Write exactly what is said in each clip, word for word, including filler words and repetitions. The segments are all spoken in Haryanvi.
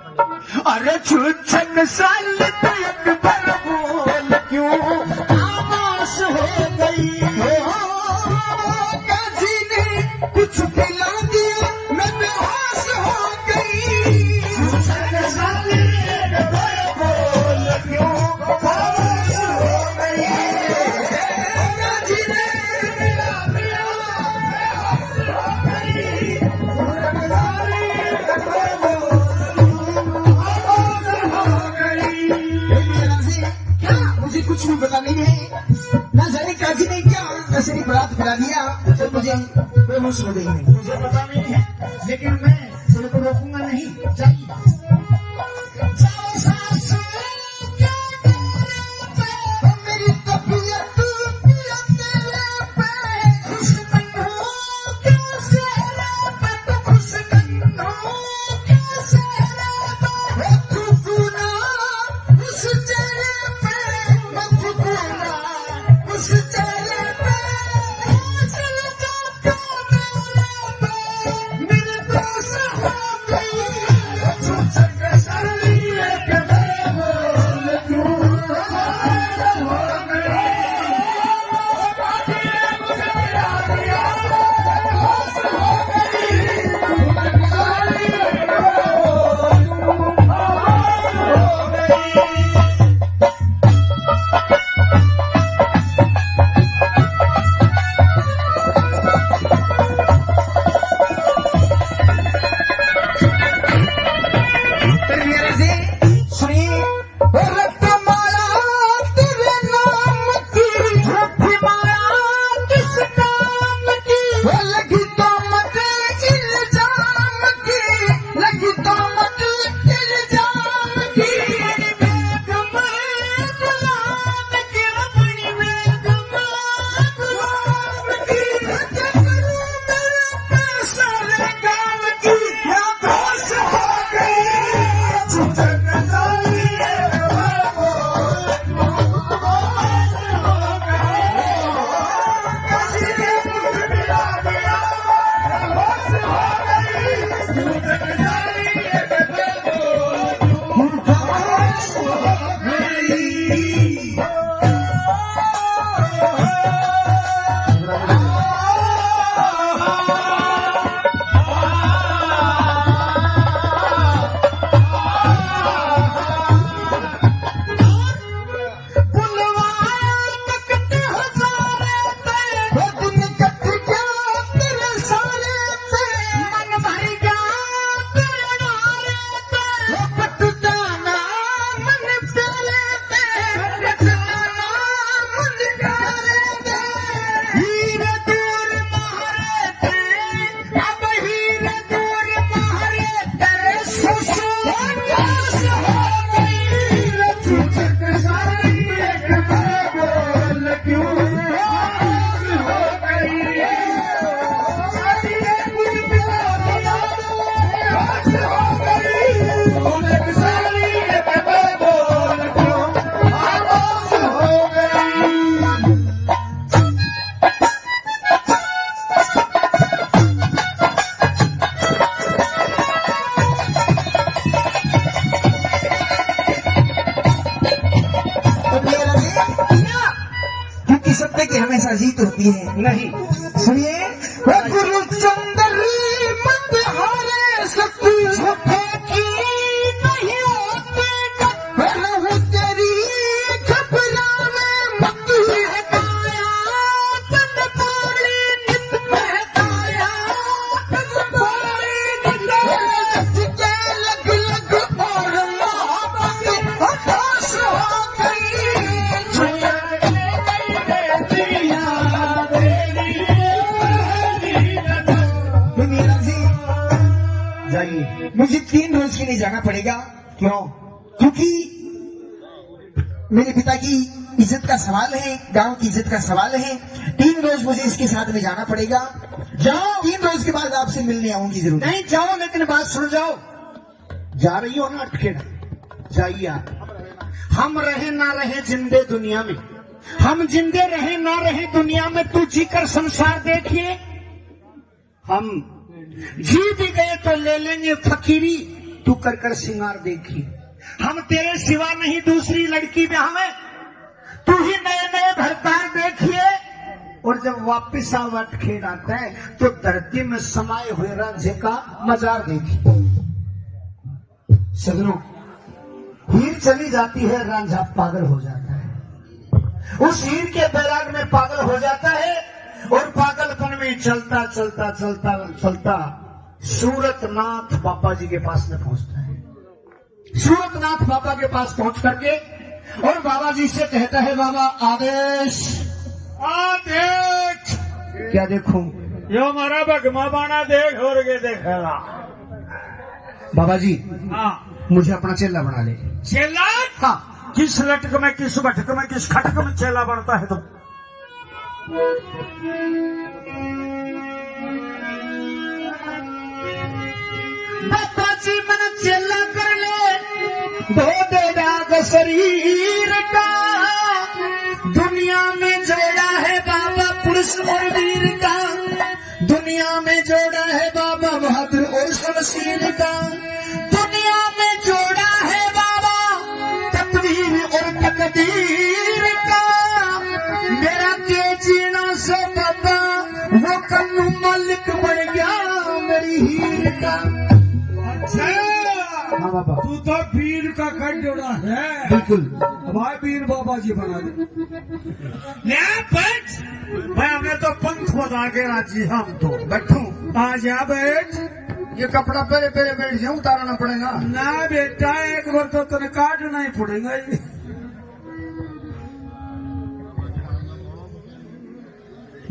अरे छुछक साली तू एक बार बोल, क्यों खामोश हो गई? ओ, काजी ने कुछ पिला दिया, मैं बेहोश हो गई। छुछक साली एक बार बोल, क्यों खामोश हो गई? ओ, काजी ने पिला दिया, मैं बेहोश हो गई। क्या? मुझे कुछ भी पता नहीं है। ना जाने काजी ने क्या ऐसे बरात करा दिया, तो मुझे कोई होश में नहीं। मुझे पता नहीं है, लेकिन मैं तेरे को रोकूंगा नहीं। जाइए। जाओ सासू, क्या करूं मैं? मेरी तबीयत पिया तेरे पे खुश नहीं। क्योंकि सत्य की हमेशा जीत होती है। नहीं। सुनिए, गुरु चंद्र मत हारे सत्य झूठे की नहीं होती। जाइए। मुझे तीन रोज के लिए जाना पड़ेगा। क्यों? क्योंकि मेरे पिता की इज्जत का सवाल है, गांव की इज्जत का सवाल है। तीन रोज मुझे इसके साथ में जाना पड़ेगा। जाओ। तीन रोज के बाद आपसे मिलने आऊंगी जरूर। नहीं, जाओ, लेकिन बात सुन, जाओ। जा रही हो ना अटकेड़ा, जाइए आप। हम रहे ना रहे जिंदे दुनिया में, हम जिंदे रहे ना रहे दुनिया में, तू जीकर संसार देखिए। हम जी भी गए तो ले लेंगे फकीरी, तू कर कर सिंगार देखी, हम तेरे सिवा नहीं दूसरी लड़की ब्याह में, तू ही नए नए भरतार देखिए। और जब वापिस आवट खेड़ आता है तो धरती में समाए हुए रांझे का मजार देखिए। सजनों, हीर चली जाती है, रांझा पागल हो जाता है। उस हीर के बैराग में पागल हो जाता है और पागलपन में चलता चलता चलता चलता सूरतनाथ बाबा जी के पास में पहुंचता है। सूरतनाथ बाबा के पास पहुंच करके और बाबा जी से कहता है, "बाबा, आदेश।" आदेश। क्या देखूं? यो हमारा भगमा बाणा देख और के देखेगा। बाबा जी, हाँ। मुझे अपना चेला बना ले। चेला? हाँ। किस लटक में, किस भटक में, किस खटक में चेला बनता है तो? बाबा जी मन चेला कर ले, धो दे दाग शरीर का। दुनिया में जोड़ा है बाबा पुरुष और वीर का। दुनिया में जोड़ा है बाबा बहादुर और शमशीर का। दुनिया में जोड़ा है बाबा तकदीर और तकदीर का। मेरा के जीना से बाबा वो कन्नू मालिक बन गया मेरी हीर का। अच्छा। हाँ बाबा। तू तो वीर का कंडोरा है। बिल्कुल। भाई वीर बाबा जी बना दे। ले बैठ। भाई, हमें तो पंथ बता के राजी, हम तो। बैठूं? आ जा, बैठ। ये कपड़ा पहले, पहले बैठ जाऊं, उतारना पड़ेगा। ना बेटा, एक बार तो तने काटना ही पड़ेगा।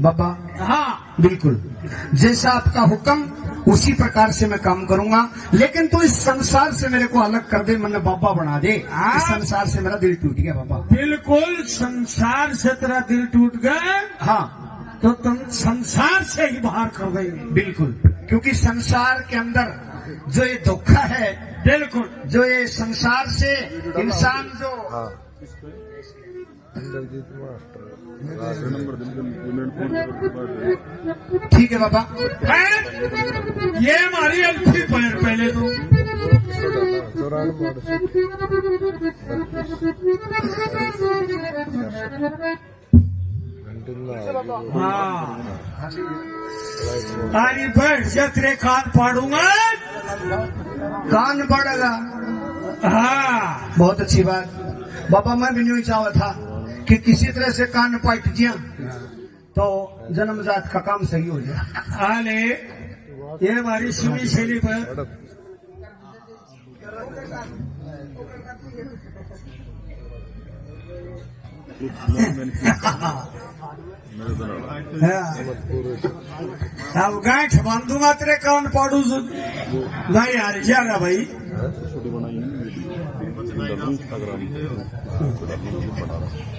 बाबा। हाँ। बिल्कुल, जैसा आपका हुक्म उसी प्रकार से मैं काम करूंगा, लेकिन तू इस संसार से मेरे को अलग कर दे, मैंने बाबा बना दे। हाँ। इस संसार से मेरा दिल टूट गया बाबा। बिल्कुल, संसार से तेरा दिल टूट गया। हाँ। तो तुम संसार से ही बाहर कर देंगे। बिल्कुल, क्योंकि संसार के अंदर जो ये धोखा है, बिल्कुल। जो ये संसार से इंसान जो हाँ। ठीक है बाबा। हैं? ये हमारी अल्फी पैर पहले तो। हाँ। तारी बैठ जा, तेरे कान पाड़ूंगा। कान पड़ेगा। हाँ। बहुत अच्छी बात। बाबा, मैं भी न्यू ही चाहता था कि किसी तरह से कान पाट गया तो जन्मजात का काम सही हो जाए। हाले, ये हमारी सुनी सैली पर। हाँ। अब गांठ बांधूंगा तेरे कान पाड़ू सु-, भाई यार, क्या रहा भाई? छोटी बनाई है ना, Instagram पे।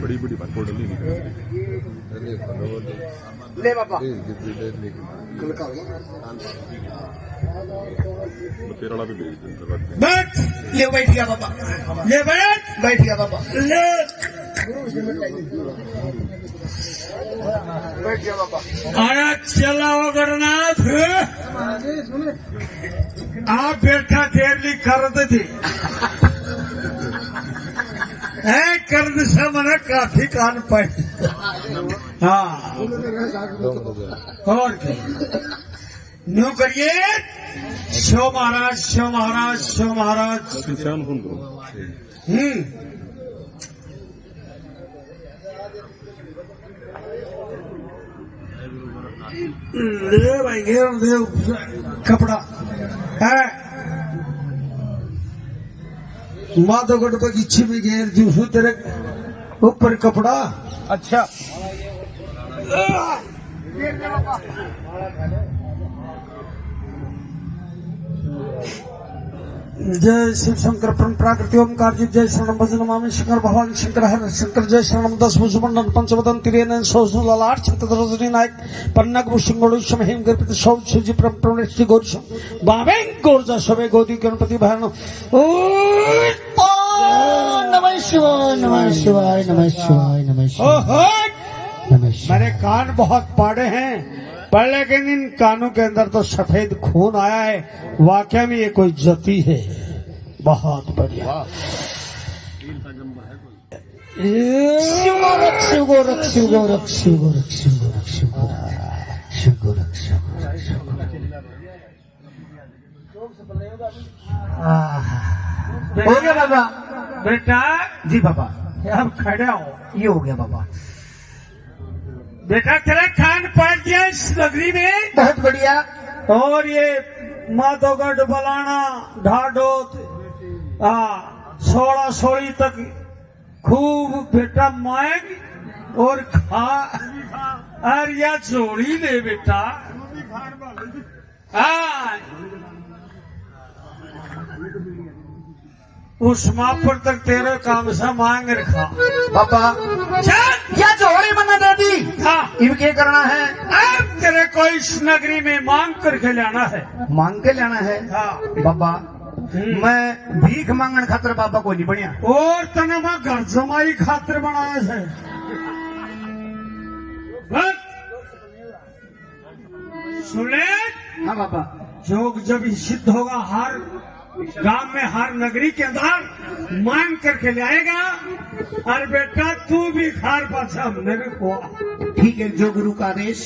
बड़ी बड़ी फोटो नहीं निकल। ले बाबा। तेरा वाला भी भेज दे, तेरा वाला। बैठ। ले बैठ गया बाबा। ले बैठ। बैठ गया बाबा। ले। बैठ गया बाबा। अरे चला अगरनाथ। आप बेटा देर ली कर दे थी। ए, कर दे से मना काफी कान पाए। हाँ। और क्या? न्यू करिए, शिव महाराज, शिव महाराज, शिव महाराज। हम्म। ले भाई, घेर दे कपड़ा। है। माधोगढ़ बगीचे में घेर दूसू तेरे ऊपर कपड़ा। अच्छा। जय शिव शंकर परम प्राकृति ओमकार जी, जय शरणम भज नमामि शंकर भवानी शंकर हर शंकर, जय शरणम दस भुज मंडन पंचवदन त्रिनयन सौ ललाट छत्र रजनी नायक पन्नग भूषण गौरी सम हेम गर्पित सौ शिव जी परम परमेश जी गौरी सम बाबे गौर जा सवे गोदी गणपति भरण। ओम नमः शिवाय, नमः शिवाय, नमः शिवाय, नमः शिवाय। ओहो। नमः शिवाय। मेरे कान बहुत पाड़े हैं। पहले के दिन कानों के अंदर तो सफेद खून आया है, वाकई में ये कोई जति है। बहुत बढ़िया। वाह। शिव गोरख, शिव गोरख, शिव गोरख। आहा। हो गया बाबा। बेटा। जी बाबा। अब खड़ा हो। ये हो गया बाबा। बेटा, तेरा कान पाट दिया इस नगरी में। बहुत बढ़िया। और ये माधोगढ़, बलाना, ढाढोत, हाँ, सोलह सोली तक खूब बेटा मांग और खा, और या झोली ले बेटा। हाँ। उस मापर तक तेरे काम से मांग रखा। बाबा, चल। या झोली मन्ने दे दी। हाँ। इब के करना है? अब तेरे को इस नगरी में मांग करके लाना है। मांग के लाना है? हाँ। बाबा, हम्म। मैं भीख मांगण खातर बाबा को नहीं बनिया। और तने मैं घर जमाई खातर बनाया है। बस। सुन ले। हाँ बाबा। जोग जब ही सिद्ध होगा, हर गांव में, हर नगरी के अंदर मांग करके ले आएगा। और बेटा, तू भी खार पाछा हमने भी खुआ। ठीक है, जो गुरु का आदेश।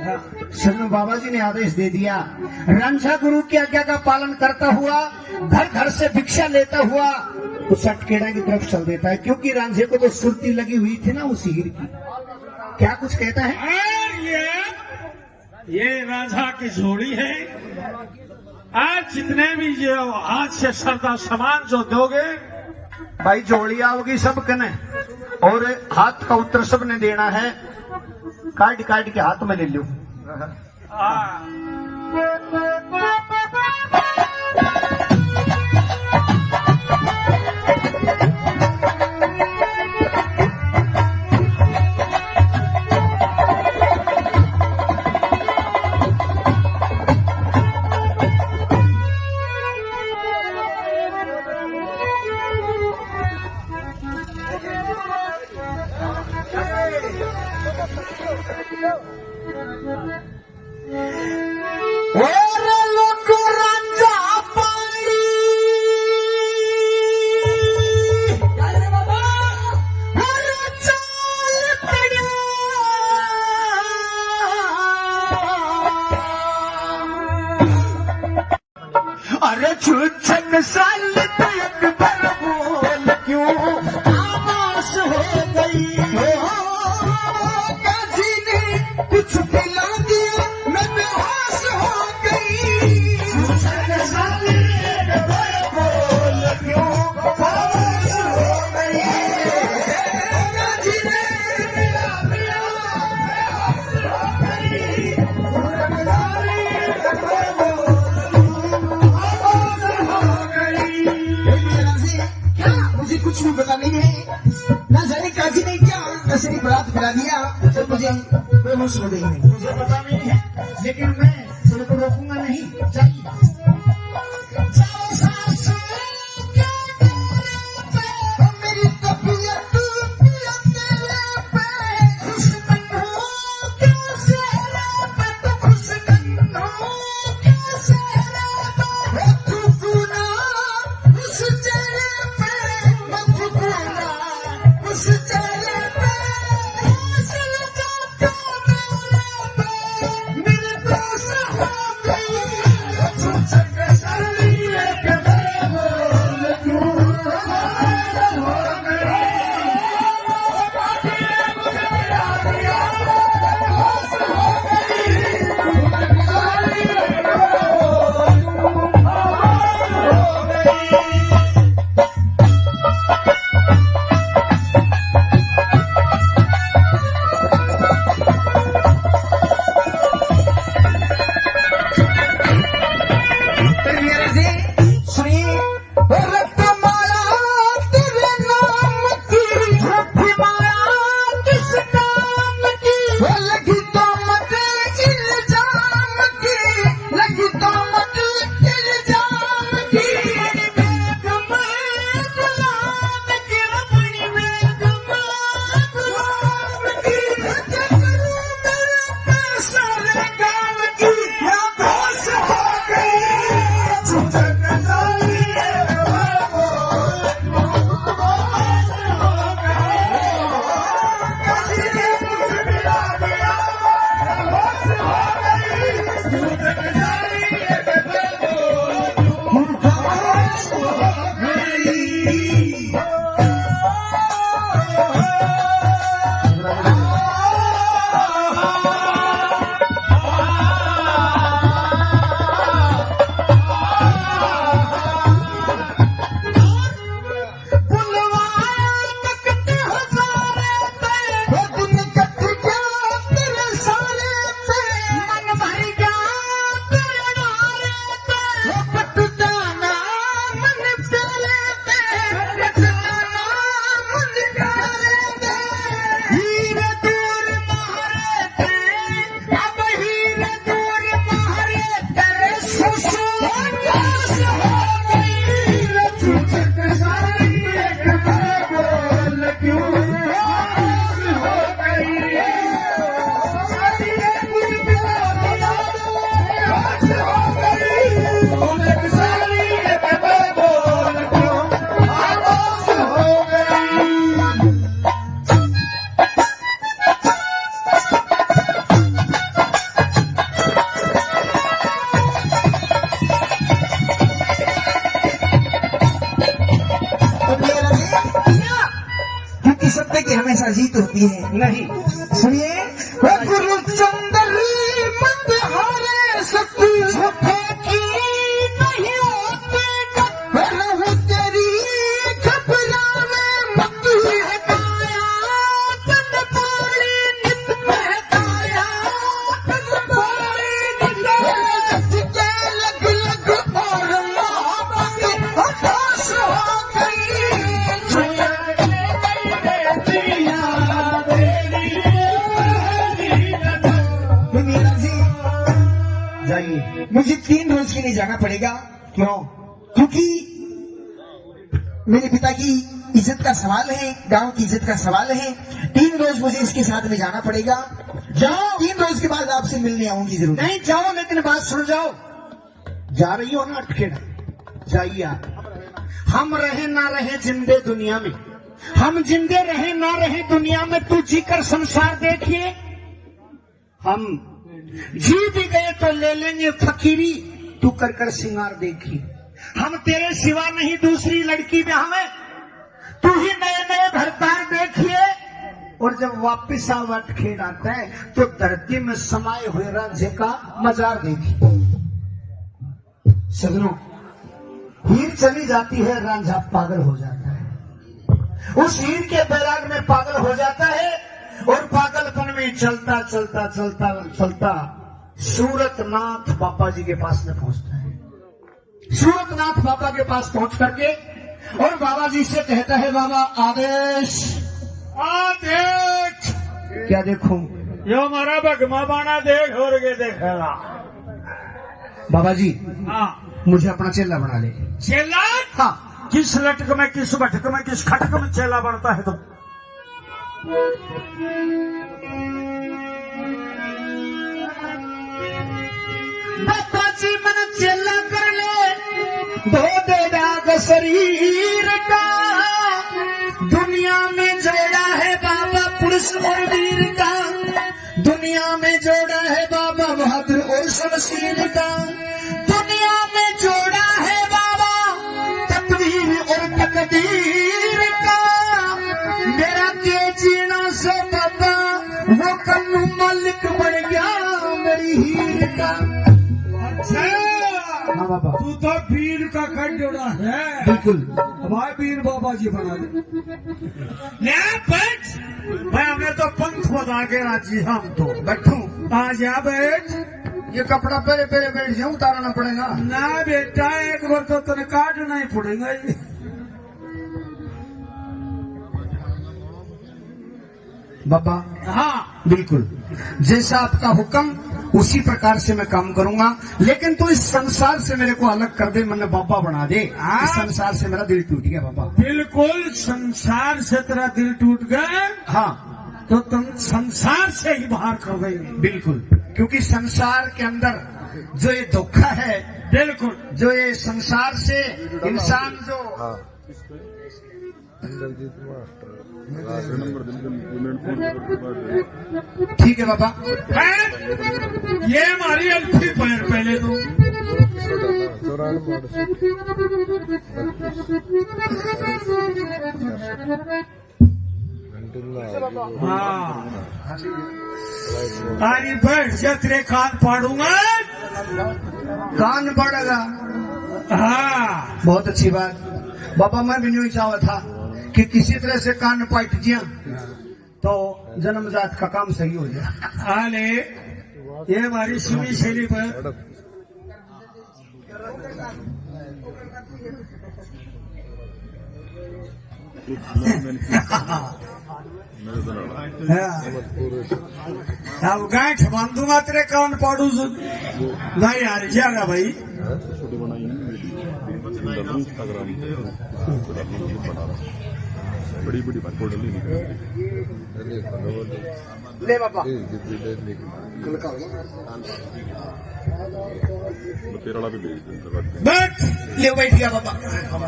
हाँ। सर, बाबा जी ने आदेश दे दिया, रांझा गुरु की आज्ञा का पालन करता हुआ, घर घर से भिक्षा लेता हुआ उस अटकेड़ा की तरफ चल देता है, क्योंकि रांझे को तो सुरती लगी हुई थी ना उस हीर की। क्या कुछ कहता है? और ये, ये रांझा की झोली है। आज जितने भी जो आज से श्रद्धा सामान जो दोगे, भाई, झोली आओगी सब कने, और हाथ का उत्तर सब ने देना है। काट काट के हाथ में ले लो। हाँ। और लोग रांझा पानी। और चाल पड़ा। अरे छुच्छन साल तो एक बार बोल क्यों खामोश हो गई हो? काजी ने कुछ पिला दिया, मैं बेहोश हो गई। छुच्छन साल एक बार बोल क्यों खामोश हो गई? काजी ने कुछ पिला दिया, बेहोश हो गई। क्या? मुझे कुछ भी पता नहीं है, ना जाने काजी ने क्या ऐसे बरात करा दिया, तो मुझे कोई होश नहीं है। मुझे पता नहीं है, लेकिन मैं तेरे को रोकूंगा नहीं। जाइए। जाओ सासू, क्या मेरी तबीयत जीत होती है। नहीं। सुनिए, वो गुरु चंद्र मत हारे सतगुरु झूठे की नहीं होती, रहूं तेरी घबरावे मत। बहकाया तन पानी नित बहकाया तन पानी नित, लग लग और मोहब्बत होश हो गई। जाइए, मुझे तीन रोज के लिए जाना पड़ेगा। क्यों? क्योंकि मेरे पिता की इज्जत का सवाल है, गांव की इज्जत का सवाल है। तीन रोज मुझे इसके साथ में जाना पड़ेगा। जाओ। तीन रोज के बाद आपसे मिलने आऊंगी जरूर। नहीं, जाओ, लेकिन बात सुन, जाओ। जा रही हो ना अटखेड़ा, जाइए आप। हम रहे ना रहे जिंदे दुनिया में, हम जिंदे रहे ना रहे दुनिया में, तू जीकर संसार देखिए। हम जी भी गए तो ले लेंगे फकीरी, तू कर कर सिंगार देखिए। हम तेरे सिवा नहीं दूसरी लड़की में हमें, तू ही नए नए भरतार देखिए। और जब वापिस आवा अटखेड़ आता है तो धरती में समाए हुए रांझे का मजार देखिए। सजनों, हीर चली जाती है, रांझा पागल हो जाता है। उस हीर के बैराग में पागल हो जाता है और पागलपन में चलता, चलता, चलता, चलता सूरतनाथ बाबा जी के पास में पहुंचता है। सूरतनाथ बाबा के पास पहुंच करके और बाबा जी से कहता है, "बाबा, आदेश।" आदेश। क्या देखूं? यो हमारा भगमा बाणा देख और के देखेगा। बाबा जी, हाँ। मुझे अपना चेला बना ले। चेला? हाँ। किस लटक में, किस बटक में, किस खटक में चेला बनता है तू? बाबा जी मन चेला कर ले, धो दे दाग शरीर का। दुनिया में जोड़ा है बाबा पुरुष और वीर का। दुनिया में जोड़ा है बाबा बहादुर और शमशीर का। दुनिया में जोड़ा है बाबा तकदीर और तकदीर का। मेरा के जीना से बाबा वो कन्नू मालिक बन गया मेरी हीर का। अच्छा, हाँ बाबा। तू तो वीर का खंडोड़ा है। बिल्कुल। भाई वीर बाबा जी बना दे। ले बैठ। भाई, हमें तो पंख बजा के राजी, हम तो बैठू। आ जा, बैठ। ये कपड़ा पहले, पहले बैठ जाऊं, उतारना पड़ेगा। ना बेटा, एक बार तो तने काटना ही पड़ेगा ये। बाबा। हाँ। बिल्कुल, जैसा आपका हुक्म, उसी प्रकार से मैं काम करूंगा, लेकिन तू इस संसार से मेरे को अलग कर दे, मन्ने बाबा बना दे। हाँ। इस संसार से मेरा दिल टूट गया बाबा। बिल्कुल, संसार से तेरा दिल टूट गया। हाँ। तो तुम संसार से ही बाहर कर देंगे। बिल्कुल, क्योंकि संसार के अंदर जो ये धोखा है, बिल्कुल। जो ये संसार से इंसान जो हाँ। इंद्रजीत मास्टर। ठीक है बाबा। हैं? ये हमारी अल्फी पैर पहले तो। चौरानवे। हाँ। तारी बैठ जा, तेरे कान पाड़ूंगा। कान पाड़ेगा? हाँ। बहुत अच्छी बात। बाबा, मैं भी न्यू ही चाहता था कि किसी तरह से कान पाट जिया तो जन्मजात का काम सही हो जाए। हाले, ये हमारी सुनी सैली पर। हाँ। अब गांठ बांधूंगा तेरे कान पाड़ू। नहीं यार, क्या रहा भाई? छोटे बनाई है, Instagram पे बड़ी बड़ी फोटो नहीं निकलती। ले बाबा। वो तेरा वाला भी भेज दे, तेरा वाला। बैठ, ले बैठ गया बाबा।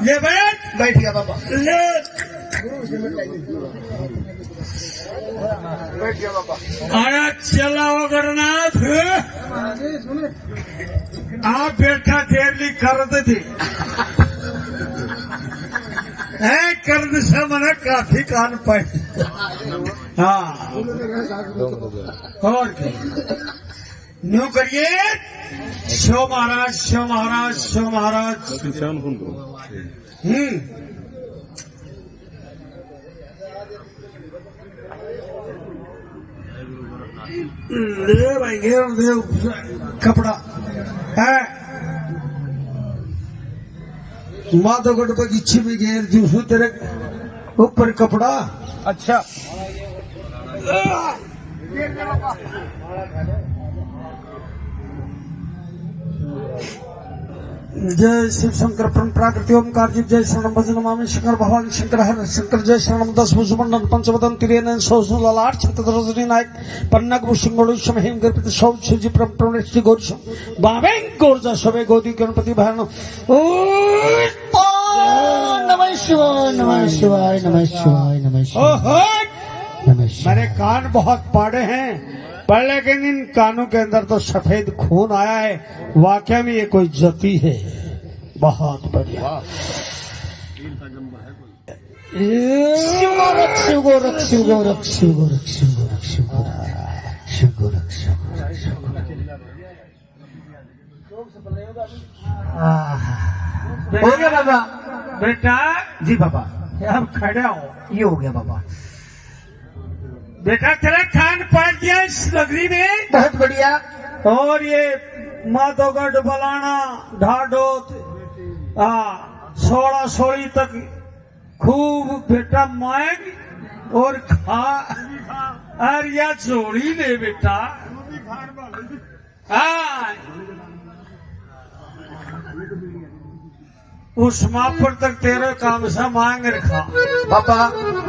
ले बैठ, बैठ गया बाबा। ले। बैठ गया बाबा। अरे चला अगरनाथ। आप बेटा तेरे लिए कर दे थे। ए, कर्द से मने काफी कान पाए। हाँ, और क्या? न्यू करिए। शिव महाराज, शिव महाराज, शिव महाराज। हम्म। ले भाई, घेर दे कपड़ा। है। माधोगढ़ बगीचे में घेर दूँ तेरे ऊपर कपड़ा। अच्छा। जय शिव शंकर परम प्राकृति ओमकार जी, जय शरणम भज नमामि शंकर भगवान शंकर हर शंकर, जय शरणम दस भुज मंडन पंचवदन त्रिनयन सौ ललाट छत्र रजनी नायक पन्नग भूषण गौरी समहेम गर्पित सौ शिव जी परम परमेश जी गौरी सम बाबे गौर जा सबे गोदी गणपति भरण। ओम नमः शिवाय, नमः शिवाय, नमः शिवाय, नमः शिवाय। ओहो। नमः शिवाय। मेरे कान बहुत पाड़े हैं, पर लेकिन इन कानों के अंदर तो सफेद खून आया है। वाकई में ये कोई जति है। बहुत बढ़िया। शिव गोरख, शिव गोरख, शिव गोरख। आह। हो गया बाबा। बेटा। जी बाबा। अब खड़ा हो। ये हो गया बाबा। बेटा, तेरा कान पाट दिया इस नगरी में। बहुत बढ़िया। और ये माधोगढ़, बलाना, ढाढोत, हाँ, सोलह सोली तक खूब बेटा मांग और खा, और या झोली ले बेटा। हाँ। उस मापर तक तेरे काम से मांग रखा। बाबा,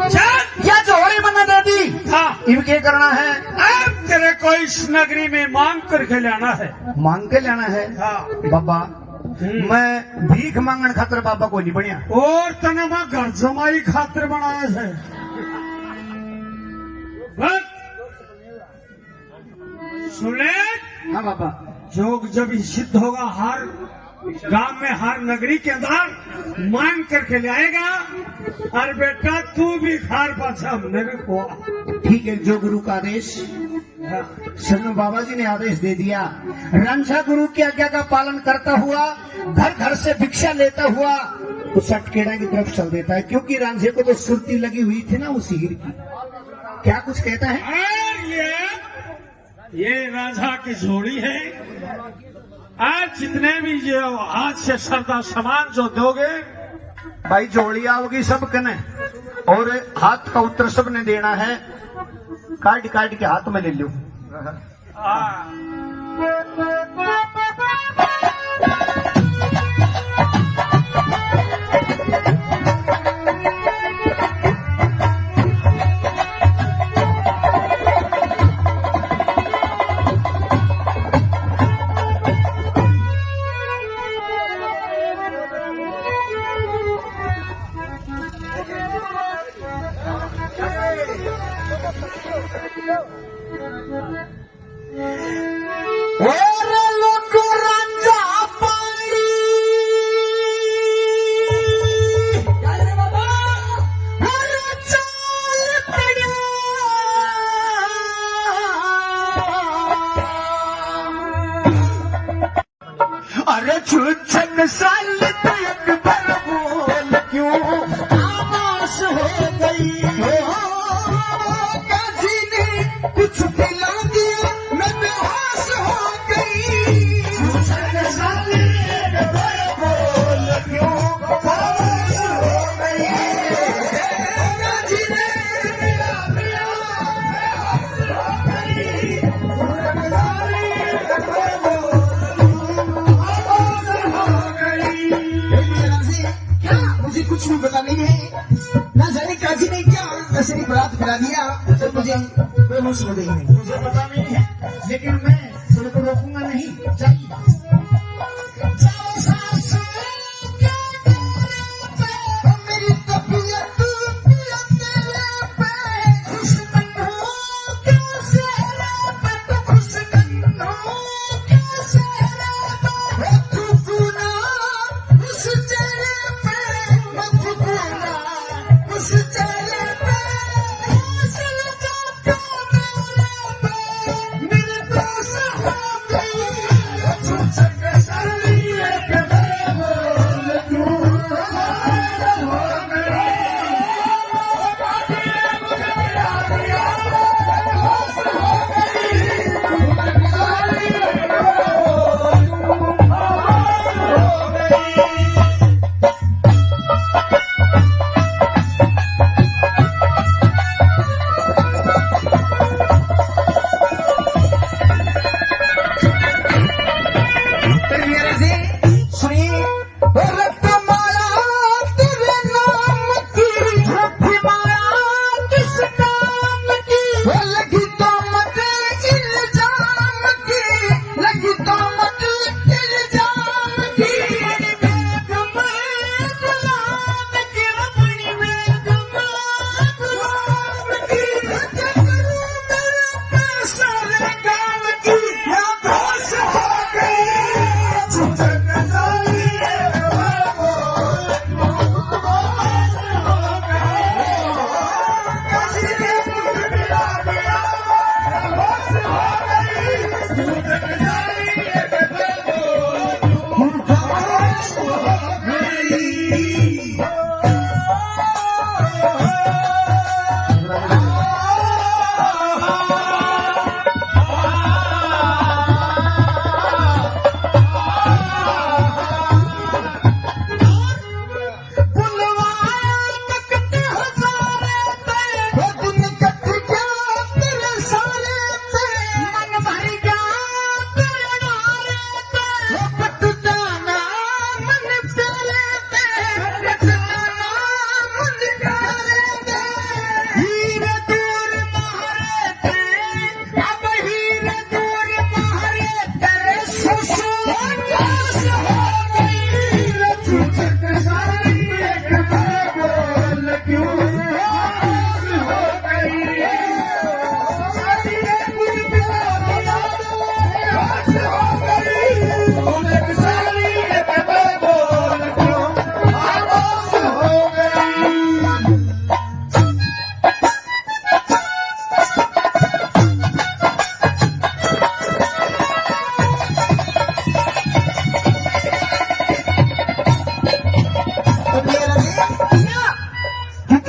चल। या झोली मन्ने दे दी। हाँ। इब के करना है? अब तेरे को इस नगरी में मांग करके लाना है। मांग के लाना है? हाँ। बाबा, हम्म। मैं भीख मांगण खातर बाबा को नहीं बनिया। और तने मैं घर जमाई खातर बनाया है। बस। सुन ले। हाँ बाबा। जोग जब ही सिद्ध होगा, हर गांव में, हर नगरी के अंदर मांग करके ले आएगा। और बेटा, तू भी खार पाछा हमने भी खुआ। ठीक है, जो गुरु का आदेश। हाँ। सुनो, बाबा जी ने आदेश दे दिया, रांझा गुरु की आज्ञा का पालन करता हुआ, घर घर से भिक्षा लेता हुआ, उस सटकेड़ा की तरफ चल देता है, क्योंकि रांझे को तो सुरती लगी हुई थी ना उस हीर की। क्या कुछ कहता है? और ये ये रांझा की झोली है। आज जितने भी ये हाथ से श्रद्धा सामान जो दोगे, भाई, झोली आओगी सब कने, और हाथ का उत्तर सब ने देना है, काट काट के हाथ में ले लो। हाँ। और लोग रंगा पानी। अरे चाल पड़ा। अरे छुच्छन साल तो एक बार बोल क्यों खामोश हो गई हो? काजी ने कुछ पिला दिया, मैं बेहोश हो गई। छुच्छन साल एक बार बोल क्यों खामोश हो गई? काजी ने पिला दिया, बेहोश हो गई। क्या? मुझे कुछ भी पता नहीं है। ना जाने काजी ने क्या ऐसे ही बरात करा दिया, तो मुझे कोई होश में नहीं है। मुझे पता नहीं है, लेकिन मैं तेरे को रोकूंगा नहीं। जाइए। जाओ सासू।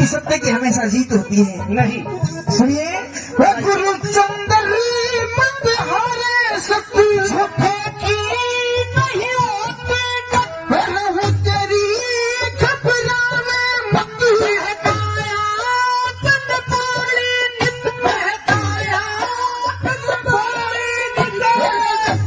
सत्य की हमेशा जीत होती है। नहीं। सुनिए, वो गुरु चंद्र मत हारे सत्य झूठे की नहीं होते, पर वो तेरी घबरावे मत हटाया, तन पानी नित महकाया, तन पानी नित महकाया।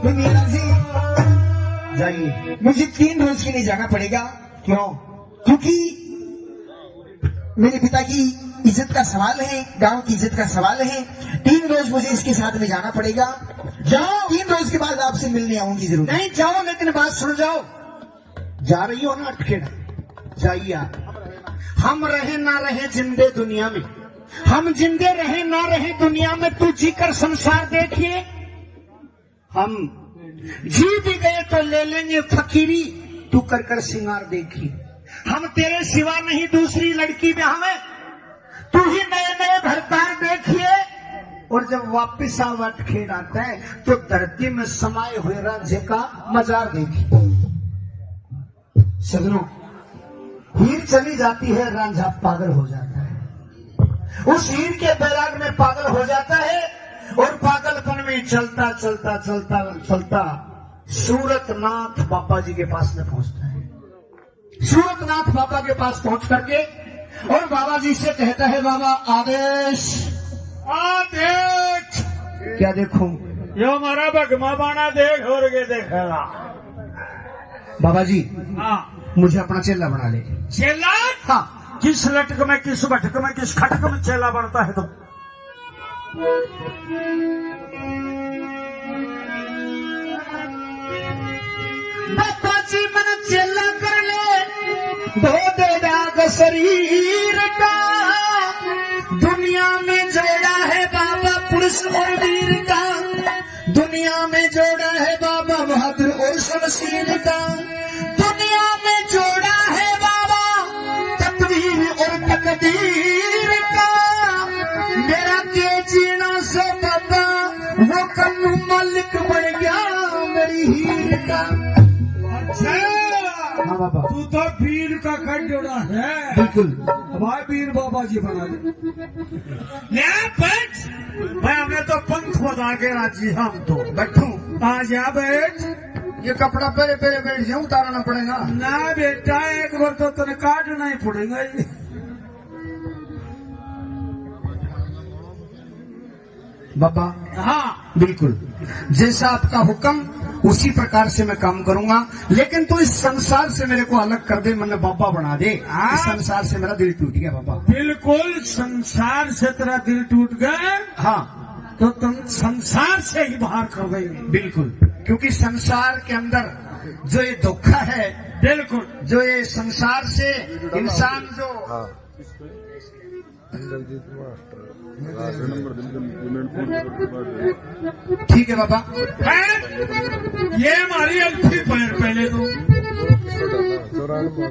तो मीरा जी, जाइए, मुझे तीन रोज के लिए जाना पड़ेगा। क्यों? क्योंकि मेरे पिता की इज्जत का सवाल है, गांव की इज्जत का सवाल है। तीन रोज मुझे इसके साथ में जाना पड़ेगा। जाओ। तीन रोज के बाद आपसे मिलने आऊंगी जरूर। नहीं, जाओ, लेकिन बात सुन, जाओ। जा रही हो ना अटखेड़ा, जाइए आप। हम रहे ना रहे जिंदे दुनिया में, हम जिंदे रहे ना रहे दुनिया में, तू जीकर संसार देखिए। हम जी भी गए तो ले लेंगे फकीरी, तू कर कर सिंगार देखिए। हम तेरे सिवा नहीं दूसरी लड़की ब्याहवे, तू ही नए नए भरतार देखिए। और जब वापिस आवा अटखेड़ा तै, तो धरती में समाए हुए रांझे का मजार देखिए। सजनों, हीर चली जाती है, रांझा पागल हो जाता है। उस हीर के बैराग में पागल हो जाता है और पागलपन में चलता, चलता, चलता, चलता सूरतनाथ बाबा जी के पास में पहुंचता है। सूरतनाथ बाबा के पास पहुंच करके और बाबा जी से कहता है, "बाबा, आदेश।" आदेश। क्या देखूं? यो हमारा भगमा बाणा देख और के देखेगा। बाबा जी, हाँ। मुझे अपना चेला बना ले। चेला? हाँ। किस लटक में, किस भटक में, किस खटक में चेला बनता है तू? बाबा जी मन चेला कर ले, धो दे दाग शरीर का। दुनिया में जोड़ा है बाबा पुरुष और वीर का, दुनिया में जोड़ा है बाबा बहादुर और शमशीर का, दुनिया में जोड़ा है बाबा तकदीर और तकदीर का। मेरा के जीना से बाबा वो कन्नू मालिक बन गया मेरी हीर का। अच्छा, हाँ बाबा। तू तो वीर का खंडोड़ा है। बिल्कुल। भाई वीर बाबा जी बना दे। ले बैठ। भाई, हमें तो पंख बजा के राजी, हम तो। बैठूं? आ जा बैठ। ये कपड़ा पहले, पहले बैठ जाऊं, उतारना पड़ेगा। ना बेटा, एक बार तो तने काटना ही पड़ेगा। बाबा। हाँ। बिल्कुल, जैसा आपका हुक्म उसी प्रकार से मैं काम करूंगा, लेकिन तू इस संसार से मेरे को अलग कर दे, मन्ने बाबा बना दे। हाँ। इस संसार से मेरा दिल टूट गया बाबा। बिल्कुल, संसार से तेरा दिल टूट गया। हाँ। तो तुम संसार से ही बाहर कर देंगे। बिल्कुल, क्योंकि संसार के अंदर जो ये धोखा है, बिल्कुल। जो ये संसार से इंसान जो हाँ। जगजीत मास्टर, रात नंबर दिन के पेमेंट कौन करता है? ठीक है बाबा। हैं? ये हमारी अल्फी पैर पहले तो। चौरानवे।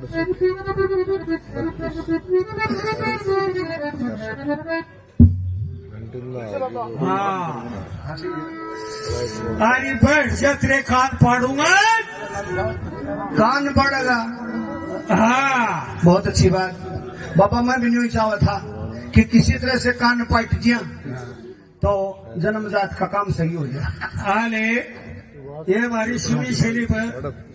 घंटे में आ गई। हाँ। अरे बैठ जा, तेरे कान पाड़ूंगा। कान पाड़ेगा? हाँ। बहुत अच्छी बात। बाबा, मैं भी न्यू ही चाहता था कि किसी तरह से कान पाट दिया तो जन्मजात का काम सही हो जाए। हाले, ये हमारी सुनी सैली पर।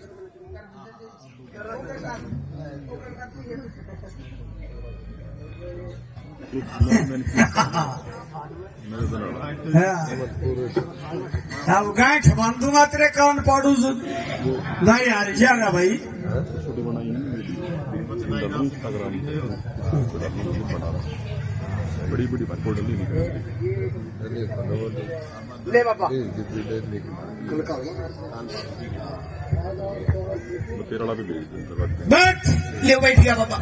हाँ। अब गांठ बांध दूंगा तेरे कान पाड़ू से। भाई हार जाएगा भाई। छोटे बनाई है ना, बड़ी बड़ी बात नहीं निकलती। ले बाबा। वो तेरा वाला भी भेज दे, तेरा वाला। बैठ, ले बैठ गया बाबा।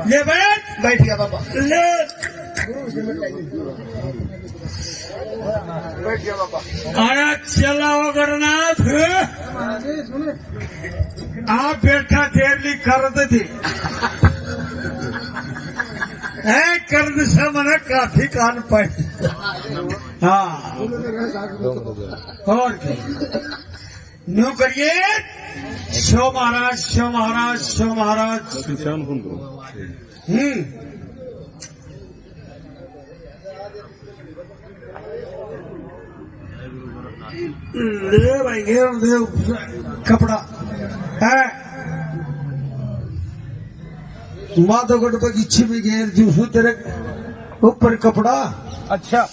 ले बैठ। बैठ गया बाबा। ले। बैठ गया बाबा। अरे चला अगरनाथ। आप बैठा देर ली कर दे थे। ऐ कर्द से मने काफी कान पड़। हाँ, और क्या? न्यू करिए। शिव महाराज, शिव महाराज, शिव महाराज। हम्म। ले भाई, घेर दे कपड़ा। है। माधोगढ़ बगीचे में घेर दूँ तेरे ऊपर कपड़ा। अच्छा।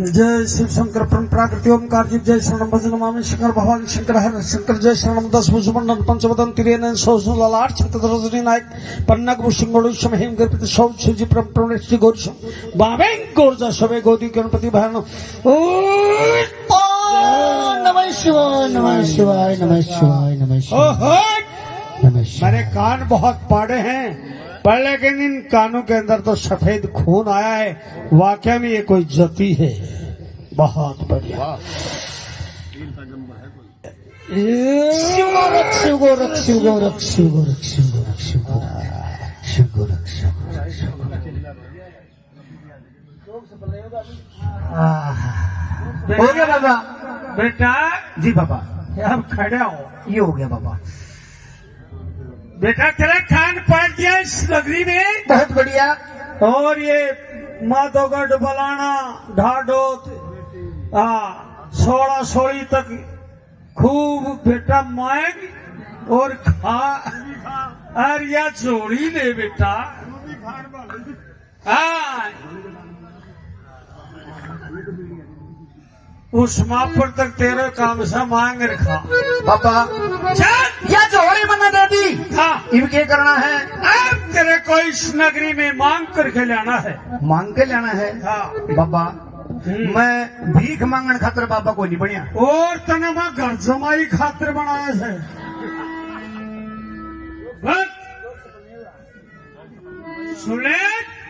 जय शिव शंकर परम प्राकृति ओमकार जी, जय शरणम भजन मामी शंकर भवानी शंकर हर शंकर, जय शरणम दस भुज मंडन पंचवदन त्रिनयन सौ सौ ललाट छत्र रजनी नायक पन्नग भूषण गोड़ी सम हेम गर्पित सौ शिव जी परम परम श्री गौरी सम बाबे गौर जा सवे गोदी गणपति भरण। ओम नमः शिवाय, नमः शिवाय, नमः शिवाय, नमः शिवाय। ओहो। नमः शिवाय। मेरे कान बहुत पाड़े हैं, पर लेकिन इन कानों के अंदर तो सफेद खून आया है। वाकई में ये कोई जति है। बहुत बढ़िया। वाह। शिव गोरख, शिव गोरख, शिव गोरख, शिव गोरख, शिव गोरख, शिव गोरख, शिव गोरख, शिव गोरख, शिव गोरख। आह। हो गया बाबा। बेटा। जी बाबा। अब खड़ा हो। ये हो गया बाबा। बेटा, तेरा कान पाड़ दिया इस नगरी में। बहुत बढ़िया। और ये माधोगढ़, बलाना, ढाढोत, हाँ, सोलह सोली तक खूब बेटा मांग और खा, और या झोली ले बेटा। हाँ। उस मापर तक तेरे काम से मांग रखा। बाबा, चल। या झोली मन्ने दे दी। हाँ। इब के करना है? अब तेरे को इस नगरी में मांग करके लाना है। मांग के लाना है? हाँ। बाबा, हम्म। मैं भीख मांगण खातर बाबा को नहीं बनिया। और तने मैं घर जमाई खातर बनाया है। बस। सुन ले।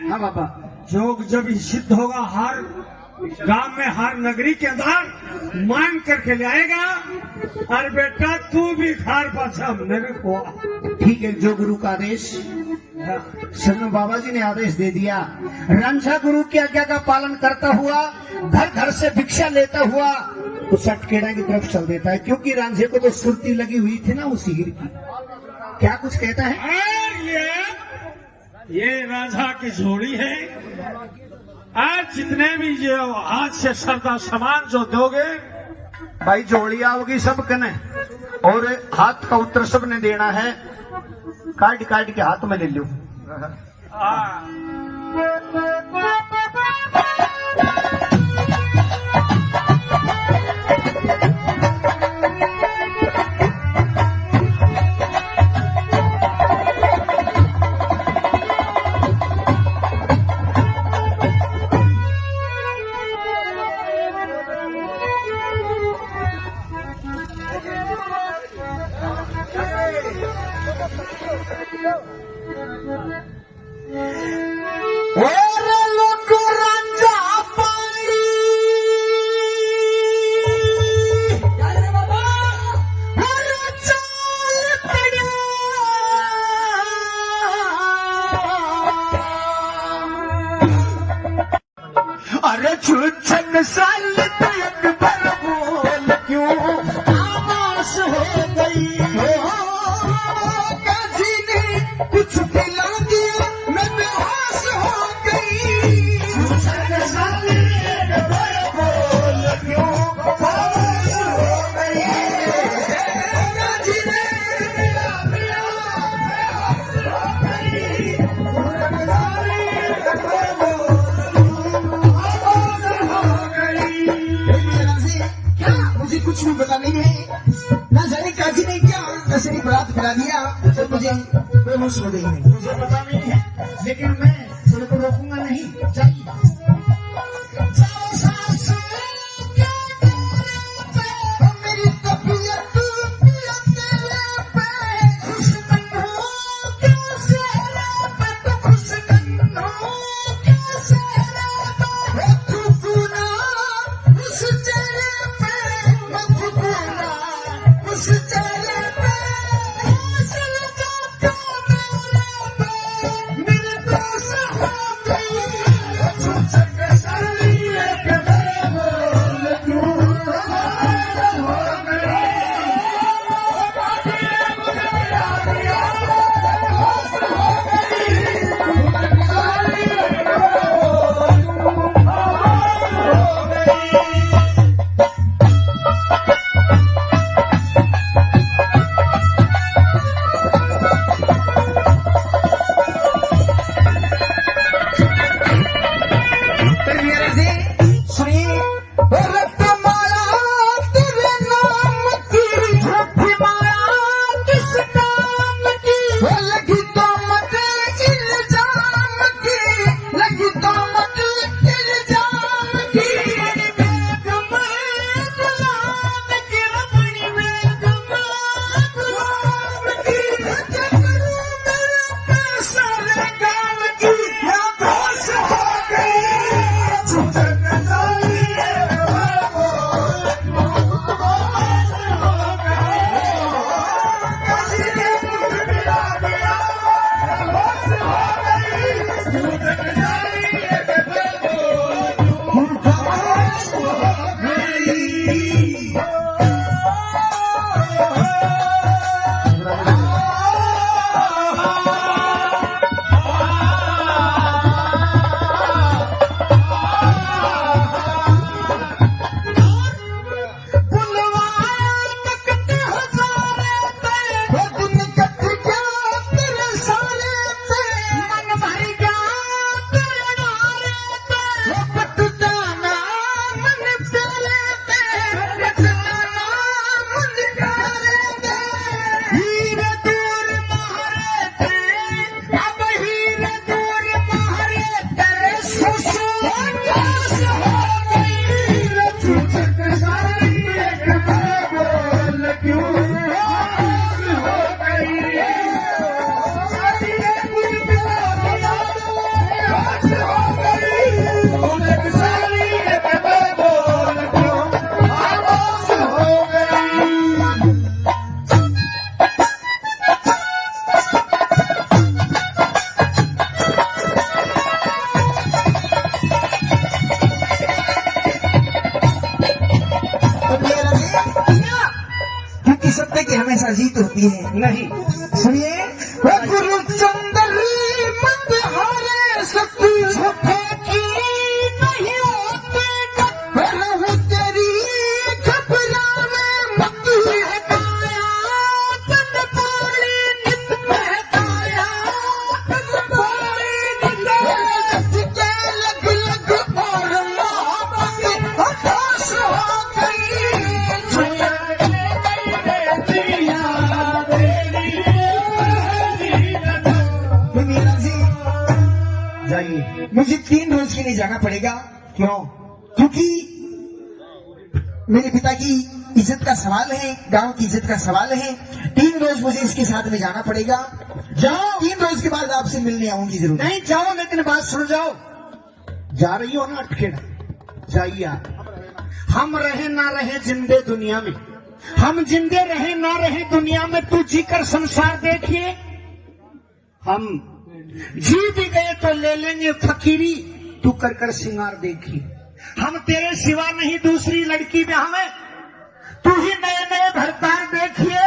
हाँ बाबा। जोग जब ही सिद्ध होगा, हर गांव में, हर नगरी के अंदर मांग करके ले आएगा। और बेटा, तू भी घर पाछा हमने भी खुआ। ठीक है, जो गुरु का आदेश। हाँ। सुनो, बाबा जी ने आदेश दे दिया, रांझा गुरु की आज्ञा का पालन करता हुआ, घर घर से भिक्षा लेता हुआ उस अटकेड़ा की तरफ चल देता है, क्योंकि रांझे को तो सुरती लगी हुई थी ना उस हीर की। क्या कुछ कहता है? और ये ये रांझा की झोली है। आज जितने भी जो हाथ से श्रद्धा सामान जो दोगे, भाई, झोली आओगी सब कने, और हाथ का उत्तर सब ने देना है। काट काट के हाथ में ले लो। हाँ। और लोगों रांझा पानी, और चाल पड़ा। अरे छुछन साल तक भर बोल क्यों खामोश हो गई हो, काजी ने कुछ पिला दिया, मैं बेहोश हो गई। छुछन साल तक भर बोल क्यों खामोश हो गई, काजी ने पिला दिया। क्या मुझे कुछ भी पता नहीं है? ना जाने काजी ने क्या कसरी बरात करा दिया, तो मुझे बेहोश हो गई है। मुझे पता नहीं है, लेकिन मैं तेरे को रोकूंगा नहीं। जाइए। जाओ सासू। कि हमेशा जीत होती है। नहीं। सुनिए, वो गुरु चंद्र मंद हारे सत्य झूठे की नहीं होते, रहूं तेरी घबरावे मत। बहकाया तन पानी नित बहकाया तन पानी नित। लग लग और मोहब्बत हताश हो गई। तो मेरा जी, जाइए, मुझे तीन रोज के लिए जाना पड़ेगा। क्यों? क्योंकि मेरे पिता की इज्जत का सवाल है, गांव की इज्जत का सवाल है। तीन रोज मुझे इसके साथ में जाना पड़ेगा। जाओ। तीन रोज के बाद आपसे मिलने आऊंगी जरूर। नहीं, जाओ, लेकिन बात सुन, जाओ। जा रही हो ना अटखेड़ा, जाइए आप। हम रहे ना रहे जिंदे दुनिया में, हम जिंदे रहे ना रहे दुनिया में, तू जीकर संसार देखिए। हम जी भी गए तो ले लेंगे फकीरी, तू कर कर सिंगार देखिए। हम तेरे सिवा नहीं दूसरी लड़की में हमें, तू ही नए नए भरतार देखिए।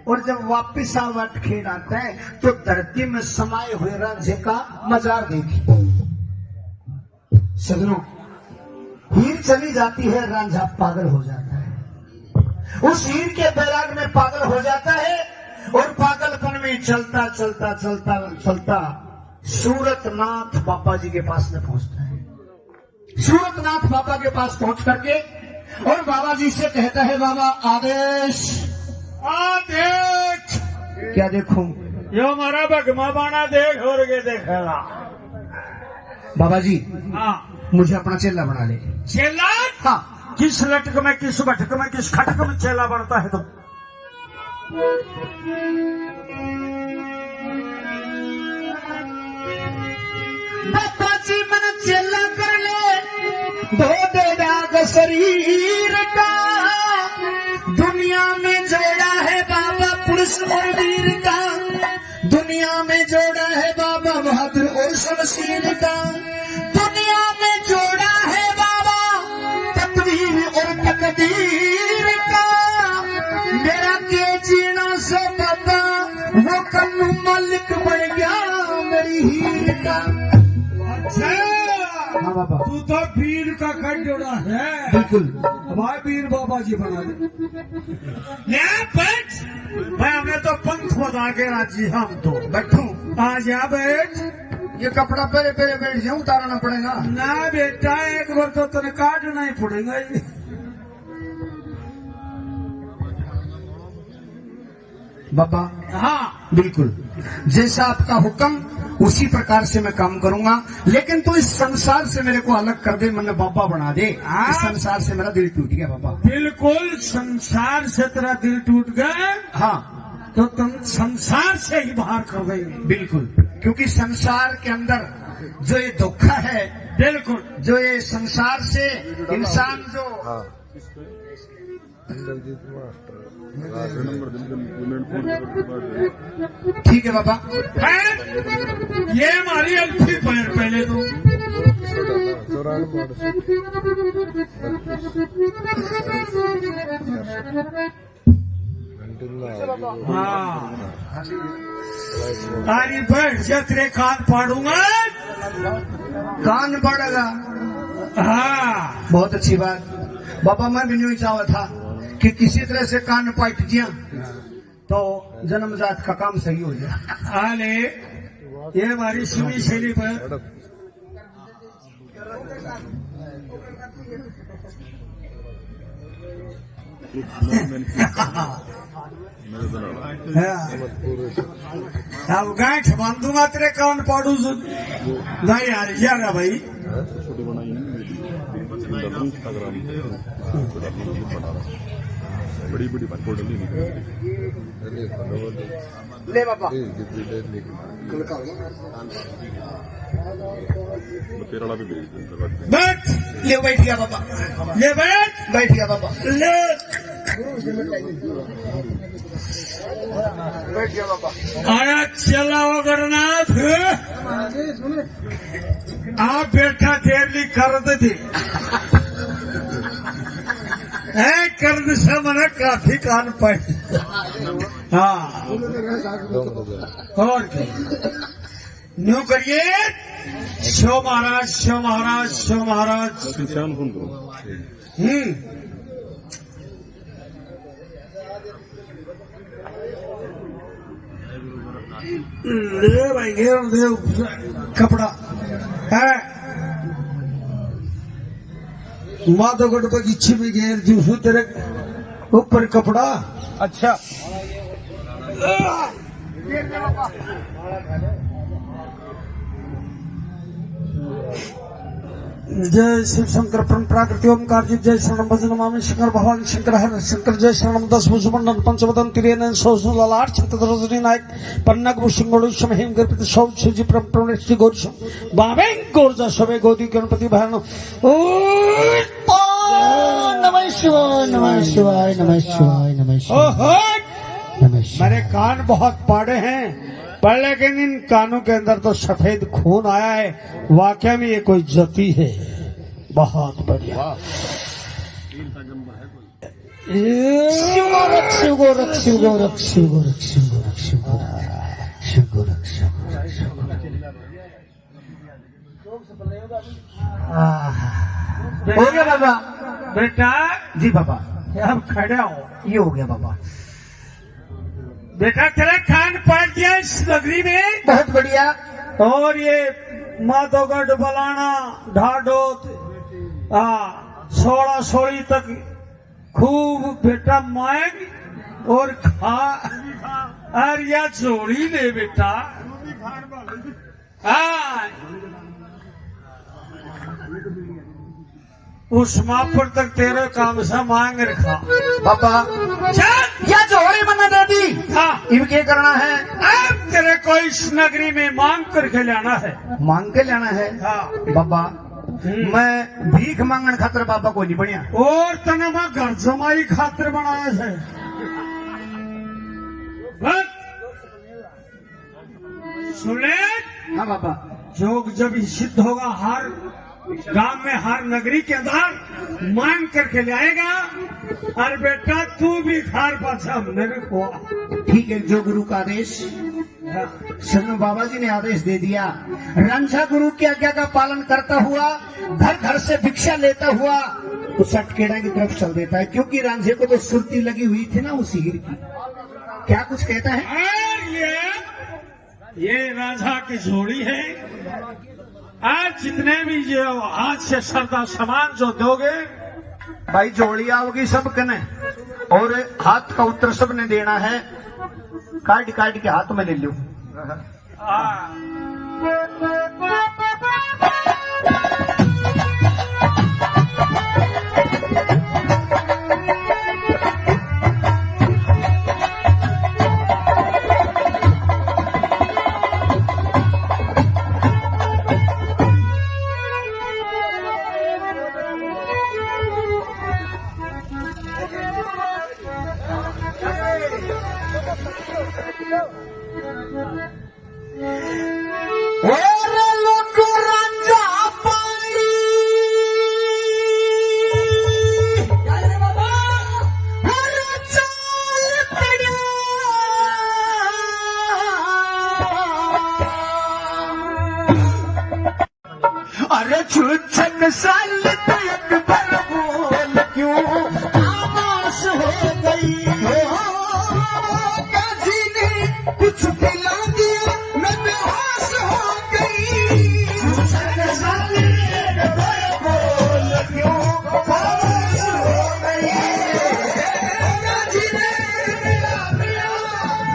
और जब वापिस आवा अटखेड़ा तै, तो धरती में समाए हुए रांझे का मजार देखिए। सजनों, हीर चली जाती है, रांझा पागल हो जाता है। उस हीर के बैराग में पागल हो जाता है और पागलपन में चलता, चलता, चलता, चलता सूरतनाथ बाबा जी के पास में पहुंचता है। सूरतनाथ बाबा के पास पहुंच करके और बाबा जी से कहता है, "बाबा, आदेश।" आदेश। क्या देखूं? यो हमारा भगमा बाणा देख और के देखेगा। बाबा जी, हाँ। मुझे अपना चेला बना ले। चेला? हाँ। किस लटक में, किस बटक में, किस खटक में चेला बनता है तुम? बाबा जी मन चेला कर ले, धो दे दाग शरीर का। दुनिया में जोड़ा है बाबा पुरुष और वीर का, दुनिया में जोड़ा है बाबा बहादुर और शमशीर का, दुनिया में जोड़ा है बाबा तकदीर और तकदीर का। मेरा के जीना से बाबा वो कन्नू मालिक बन गया मेरी हीर का। अच्छा, हाँ बाबा। तू तो वीर का खंडोड़ा है। बिल्कुल। हमारे वीर बाबा जी बना दे। ले बैठ। भाई, हमने तो पंख बजा के राजी, हम तो। बैठूं? आ जा, बैठ। ये कपड़ा पहले, पहले बैठ जाऊं, उतारना पड़ेगा। ना बेटा, एक बार तो तने काटना ही पड़ेगा ये। बाबा। हाँ। बिल्कुल, जैसा आपका हुक्म, उसी प्रकार से मैं काम करूंगा, लेकिन तू इस संसार से मेरे को अलग कर दे, मन्ने बाबा बना दे। हाँ। इस संसार से मेरा दिल टूट गया बाबा। बिल्कुल, संसार से तेरा दिल टूट गया। हाँ। तो तुम संसार से ही बाहर कर देंगे। बिल्कुल, क्योंकि संसार के अंदर जो ये धोखा है, बिल्कुल। जो ये संसार से इंसान जो हाँ। जगजीत मास्टर, रात नंबर दिन दिन पेमेंट फोन कर। ठीक है बाबा। हैं? ये हमारी अल्फी पैर पहले तो। चौरानवे। हाँ। अरे बैठ जा, तेरे कान पाड़ूंगा। कान पाड़ेगा? हाँ। बहुत अच्छी बात। बाबा, मैं भी न्यू ही चाहता था कि किसी तरह से कान पाट दिया तो जन्मजात का काम सही हो जाए। हाले, ये हमारी सुनी सैली पर। हाँ। अब गांठ बांधूंगा तेरे कान पाड़ू से। भाई यार, यार है भाई। छोटी बनाई है ना, Instagram पे। बड़ी बड़ी बात बोल रही है। ले बाबा। मैं तेरा वाला भी भेज दूंगा। बैठ, ले बैठ गया बाबा। ले बैठ। बैठ गया बाबा। ले। बैठ गया बाबा। अरे चला अगरनाथ। आप बेटा तेरे लिए कर्ज थी। ए, कर्ज से मना काफी कान पाए। हाँ, और क्या? न्यू करिए। शिव महाराज, शिव महाराज, शिव महाराज। हम्म। ले भाई, घेर दे कपड़ा। है। माधोगढ़ बगीचे में घेर दूँ तेरे ऊपर कपड़ा। अच्छा। जय शिव शंकर परम प्राकृति ओमकार जी, जय शरणम भजन मामी शंकर भगवान शंकर हर शंकर, जय शरणम दस भुज मंडन पंचवदन त्रिनयन सौ सौ ललाट छत्र रजनी नायक पन्नग भूषण गणेश महेंद्र गणपति सौ शिव जी परम परमेश जी गौरी शंकर बाबे गौर जा सवे गोदी गणपति भरण। ओम नमः शिवाय, नमः शिवाय, नमः शिवाय, नमः शिवाय। ओहो। नमः शिवाय। मेरे कान बहुत पाड़े हैं, पर लेकिन इन कानों के अंदर तो सफेद खून आया है। वाकई में ये कोई जति है। बहुत बढ़िया। वाह। शिव गोरख, शिव गोरख, शिव गोरख, शिव गोरख, शिव गोरख, शिव गोरख, शिव गोरख, शिव गोरख, शिव गोरख। आह। हो गया बाबा। बेटा। जी बाबा। अब खड़ा हो। ये हो गया बाबा। बेटा, तेरा कान पाट गया इस नगरी में। बहुत बढ़िया। और ये माधोगढ़, बलाना, ढाढोत, हाँ, सोलह सोली तक खूब बेटा मांग और खा, और या झोली ले बेटा। हाँ। उस मापर तक तेरे काम से मांग रखा। बाबा, चल। या झोली मन्ने दे दी। हाँ। इब के करना है? अब तेरे को इस नगरी में मांग करके लाना है। मांग के लाना है? हाँ। बाबा, हम्म। मैं भीख मांगण खातर बाबा को नहीं बनिया। और तने मैं घर जमाई खातर बनाया है। बस। सुने? हाँ बाबा। जोग जब ही सिद्ध होगा, हर गांव में, हर नगरी के अंदर मांग करके ले आएगा। और बेटा, तू भी घर पाछा मेरे को। ठीक है, जो गुरु का आदेश। हाँ। सुनो, बाबा जी ने आदेश दे दिया, रांझा गुरु की आज्ञा का पालन करता हुआ, घर घर से भिक्षा लेता हुआ, तो सटकेड़ा की तरफ चल देता है, क्योंकि रांझे को तो सुरती लगी हुई थी ना उस हीर की। क्या कुछ कहता है? और ये ये रांझा की झोली है। आज जितने भी जो हाथ से श्रद्धा सामान जो दोगे, भाई, झोली आओगी सब कने, और हाथ का उत्तर सब ने देना है, काट काट के हाथ में ले लो। हाँ। और लोग रंजा पानी। अरे बाबा, अरे चाल पड़ा। अरे छुच्छन साल तो एक बार बोल क्यों आवाज हो गई हो, काजी ने कुछ पिला दिया, मैं बेहोश हो गई। छुच्छन साल एक बार बोल क्यों आवाज हो गई, काजी ने पिला दिया,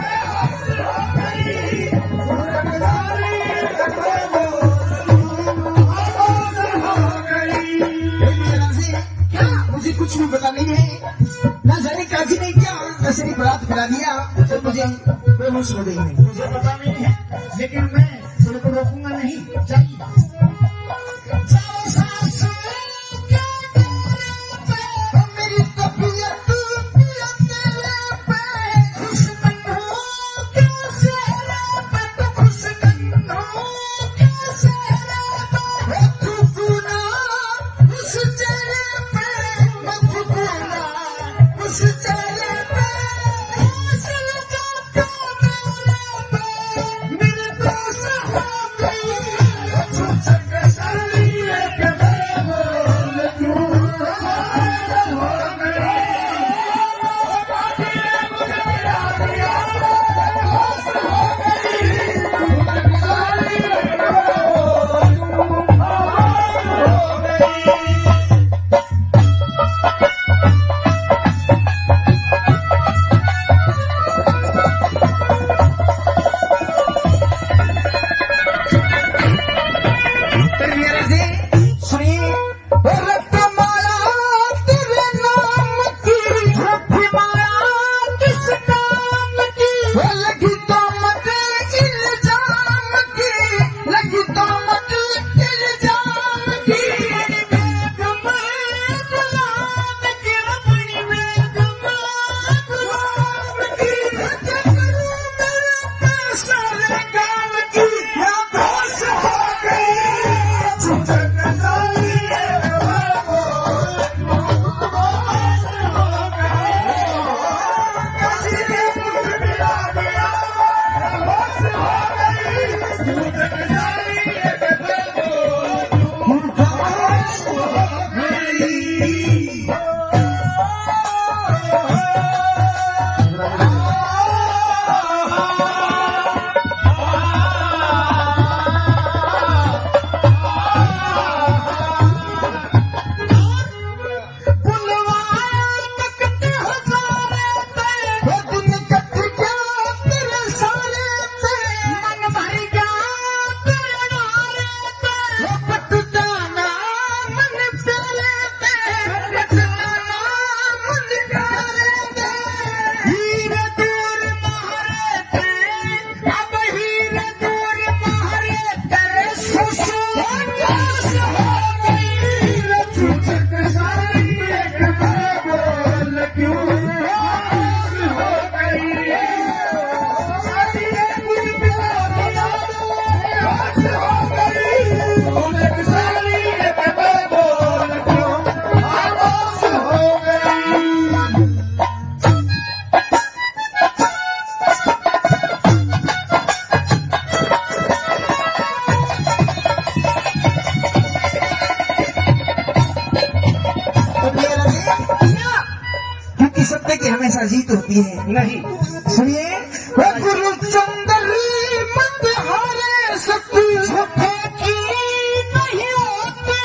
मैं बेहोश हो गई। क्या? मुझे कुछ भी पता नहीं है। ना जाने काजी ने क्या नशेड़ी बरात करा दिया, तो मुझे बेहोश हो गई है। मुझे पता नहीं है, लेकिन मैं तेरे को रोकूंगा नहीं। जाइए। जाओ सासू, क्या मेरी तबीयत वो लगी तो मत इल्जाम की, लगी तो मत इल्जाम की। क्योंकि सत्य की हमेशा जीत होती है। नहीं। सुनिए, वो गुरु चंद्र मत हारे सत्य झूठे की नहीं होती।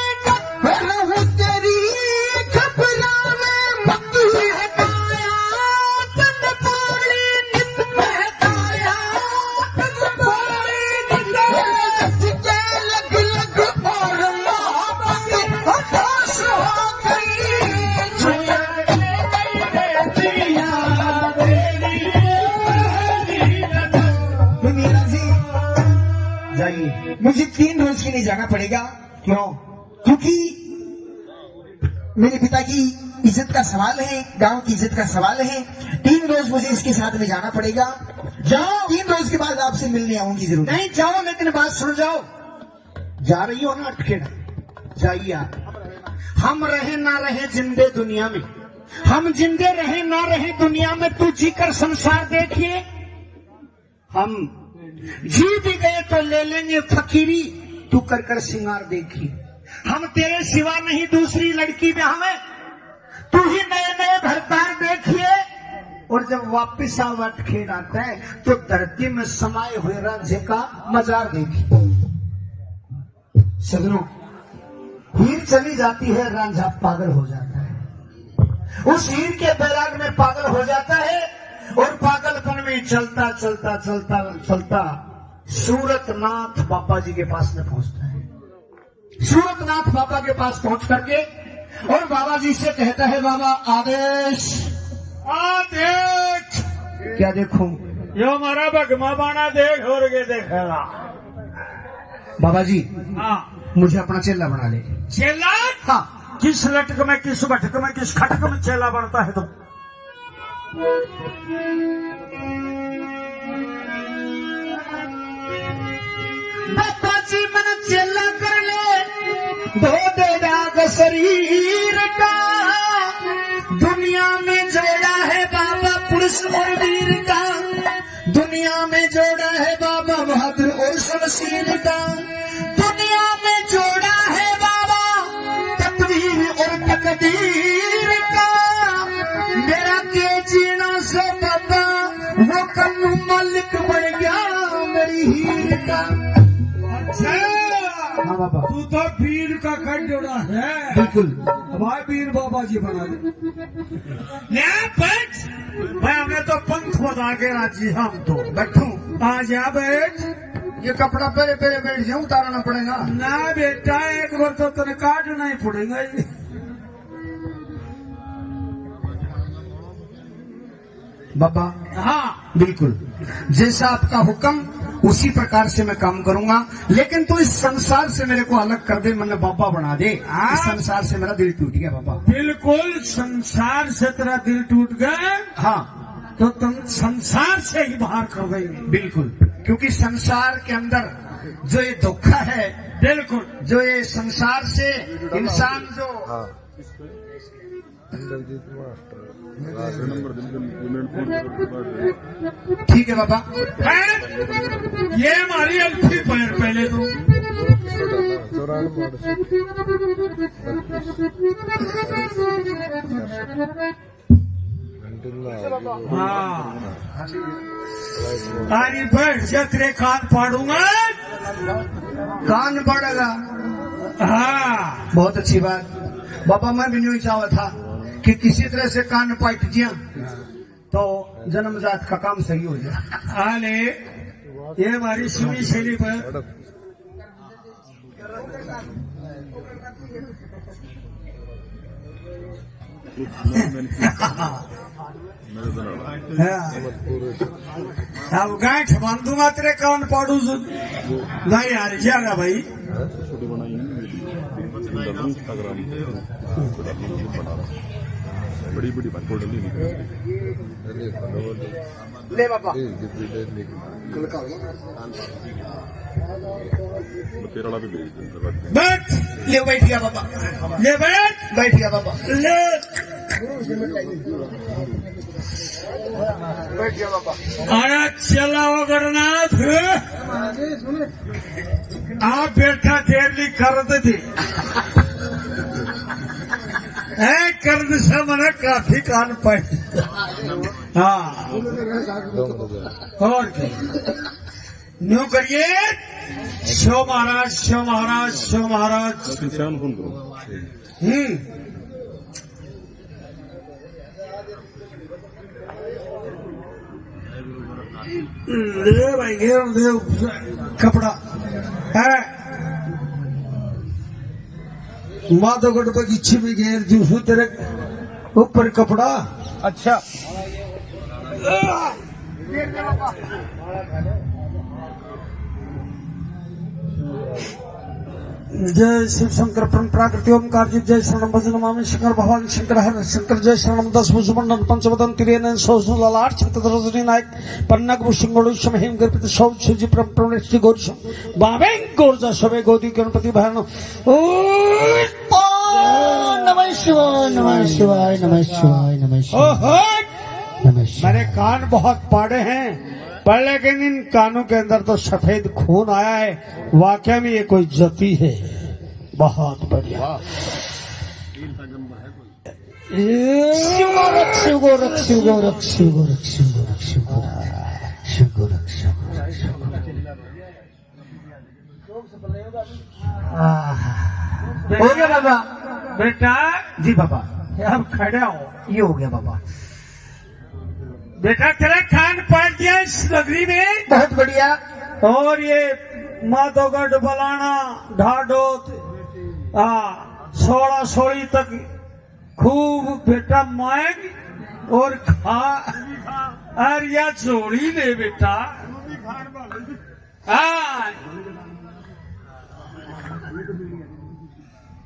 जाइए, मुझे तीन रोज के लिए जाना पड़ेगा। क्यों? क्योंकि मेरे पिता की इज्जत का सवाल है, गांव की इज्जत का सवाल है। तीन रोज मुझे इसके साथ में जाना पड़ेगा। जाओ। तीन रोज के बाद आपसे मिलने आऊंगी जरूर। नहीं, जाओ, लेकिन बात सुन, जाओ। जा रही हो ना अटखेड़ा, जाइए आप। हम रहे ना रहे जिंदे दुनिया में, हम जिंदे रहे ना रहे दुनिया में, तू जीकर संसार देखिए। हम जी भी गए तो ले लेंगे फकीरी, तू कर कर सिंगार देखी। हम तेरे सिवा नहीं दूसरी लड़की ब्याहवे, तू ही नए नए भरतार देखिए। और जब वापिस आव अटखेड़ आता है तो धरती में समाये हुए रांझे का मजार देखिए। सजनों, हीर चली जाती है, रांझा पागल हो जाता है। उस हीर के बैराग में पागल हो जाता है और पागलपन में चलता, चलता, चलता, चलता सूरतनाथ बाबा जी के पास में पहुंचता है। सूरतनाथ बाबा के पास पहुंच करके और बाबा जी से कहता है, "बाबा, आदेश।" आदेश। क्या देखूं? यो हमारा भगमा बाणा देख और के देखेगा। बाबा जी, हाँ। मुझे अपना चेला बना ले। चेला? हाँ। किस लटक में, किस भटक में, किस खटक में चेला बनता है तो? बाबा जी मन चेला कर ले, धो दे दाग शरीर का। दुनिया में जोड़ा है बाबा पुरुष और वीर का, दुनिया में जोड़ा है बाबा बहादुर और शमशीर का। दुनिया में जोड़ा है बाबा तकदीर और तकदीर का। मेरा के जीना से बाबा वो कन्नू मालिक बन गया मेरी हीर का। अच्छा। हाँ बाबा। तू तो वीर का खंडोड़ा है। बिल्कुल। भाई वीर बाबा जी बना दे। ले बैठ। भाई, हमें तो पंख बजा के राजी, हम तो। बैठो। आ जा, बैठ। ये कपड़ा पहले, पहले बैठ जाओ, उतारना पड़ेगा। ना बेटा, एक बार तो तने काटना ही पड़ेगा ये। बाबा। हाँ। बिल्कुल, जैसा आपका हुक्म उसी प्रकार से मैं काम करूंगा, लेकिन तू इस संसार से मेरे को अलग कर दे, मन्ने बाबा बना दे। हाँ। इस संसार से मेरा दिल टूट गया बाबा। बिल्कुल, संसार से तेरा दिल टूट गया। हाँ। तो तुम संसार से ही बाहर कर देंगे। बिल्कुल, क्योंकि संसार के अंदर जो ये धोखा है, बिल्कुल। जो ये संसार से इंसान जो हाँ। इंद्रजीत मास्टर। ठीक है बाबा। हैं? ये हमारी अल्फी पैर पहले तो। चौरानवे। हाँ। अरे बैठ जा, तेरे कान पाड़ूंगा। कान पाड़ेगा? हाँ। बहुत अच्छी बात। बाबा, मैं भी न्यू ही चाहता था कि किसी तरह से कान पाट जिया तो जन्मजात का काम सही हो जाए। हाले, ये हमारी सुनी सैली पर। हाँ। अब गांठ बांध दूंगा तेरे कान पाड़ू से। नहीं यार, क्या रहा भाई? छोटे बनाई है ना, Instagram पे बड़ी बड़ी बात बोल रही है। ले बाबा। तेरा वाला भी भेज दे। बैठ। ले बैठ गया बाबा। ले बैठ। बैठ गया बाबा। ले। बैठ गया बाबा। अरे चला अगरनाथ, आप बेटा देर नहीं कर दे। ए, कर्द से मना काफी कान पाए। हाँ। और क्या? न्यू करिए। शिव महाराज, शिव महाराज, शिव महाराज। हम्म। ले भाई, घेर दे कपड़ा। है। माधोगढ़ बगीचे में घेर जूसू तेरे ऊपर कपड़ा। अच्छा। जय शिव शंकर परम प्राकृति ओमकार जी, जय शरणम भज नमामि शंकर भगवान शंकर हर शंकर, जय शरणम दस भुज मंडन पंचवदन त्रिनयन सौ सौ ललाट छत्र रजनी नायक पन्नग भूषण गौरी समहेम गर्पित सौ शिव जी परम परमेश जी गौरी सम बाबे गौर जा सवे गोदी गणपति भरण। ओम नमः शिवाय, नमः शिवाय, नमः शिवाय, नमः शिवाय। ओहो। नमः शिवाय। मैंने कान बहुत पाड़े हैं, पर लेकिन इन कानों के अंदर तो सफेद खून आया है। वाकई में ये कोई जति है। बहुत बढ़िया। शिव गोरख, शिव गोरख, शिव गोरख। आह। हो गया बाबा। बेटा। जी बाबा। अब खड़ा हो। ये हो गया बाबा। बेटा, तेरा कान पाट दिया इस नगरी में। बहुत बढ़िया। और ये माधोगढ़, बलाना, ढाढोत, हाँ, सोलह सोली तक खूब बेटा मांग और खा, और या झोली ले बेटा। हाँ।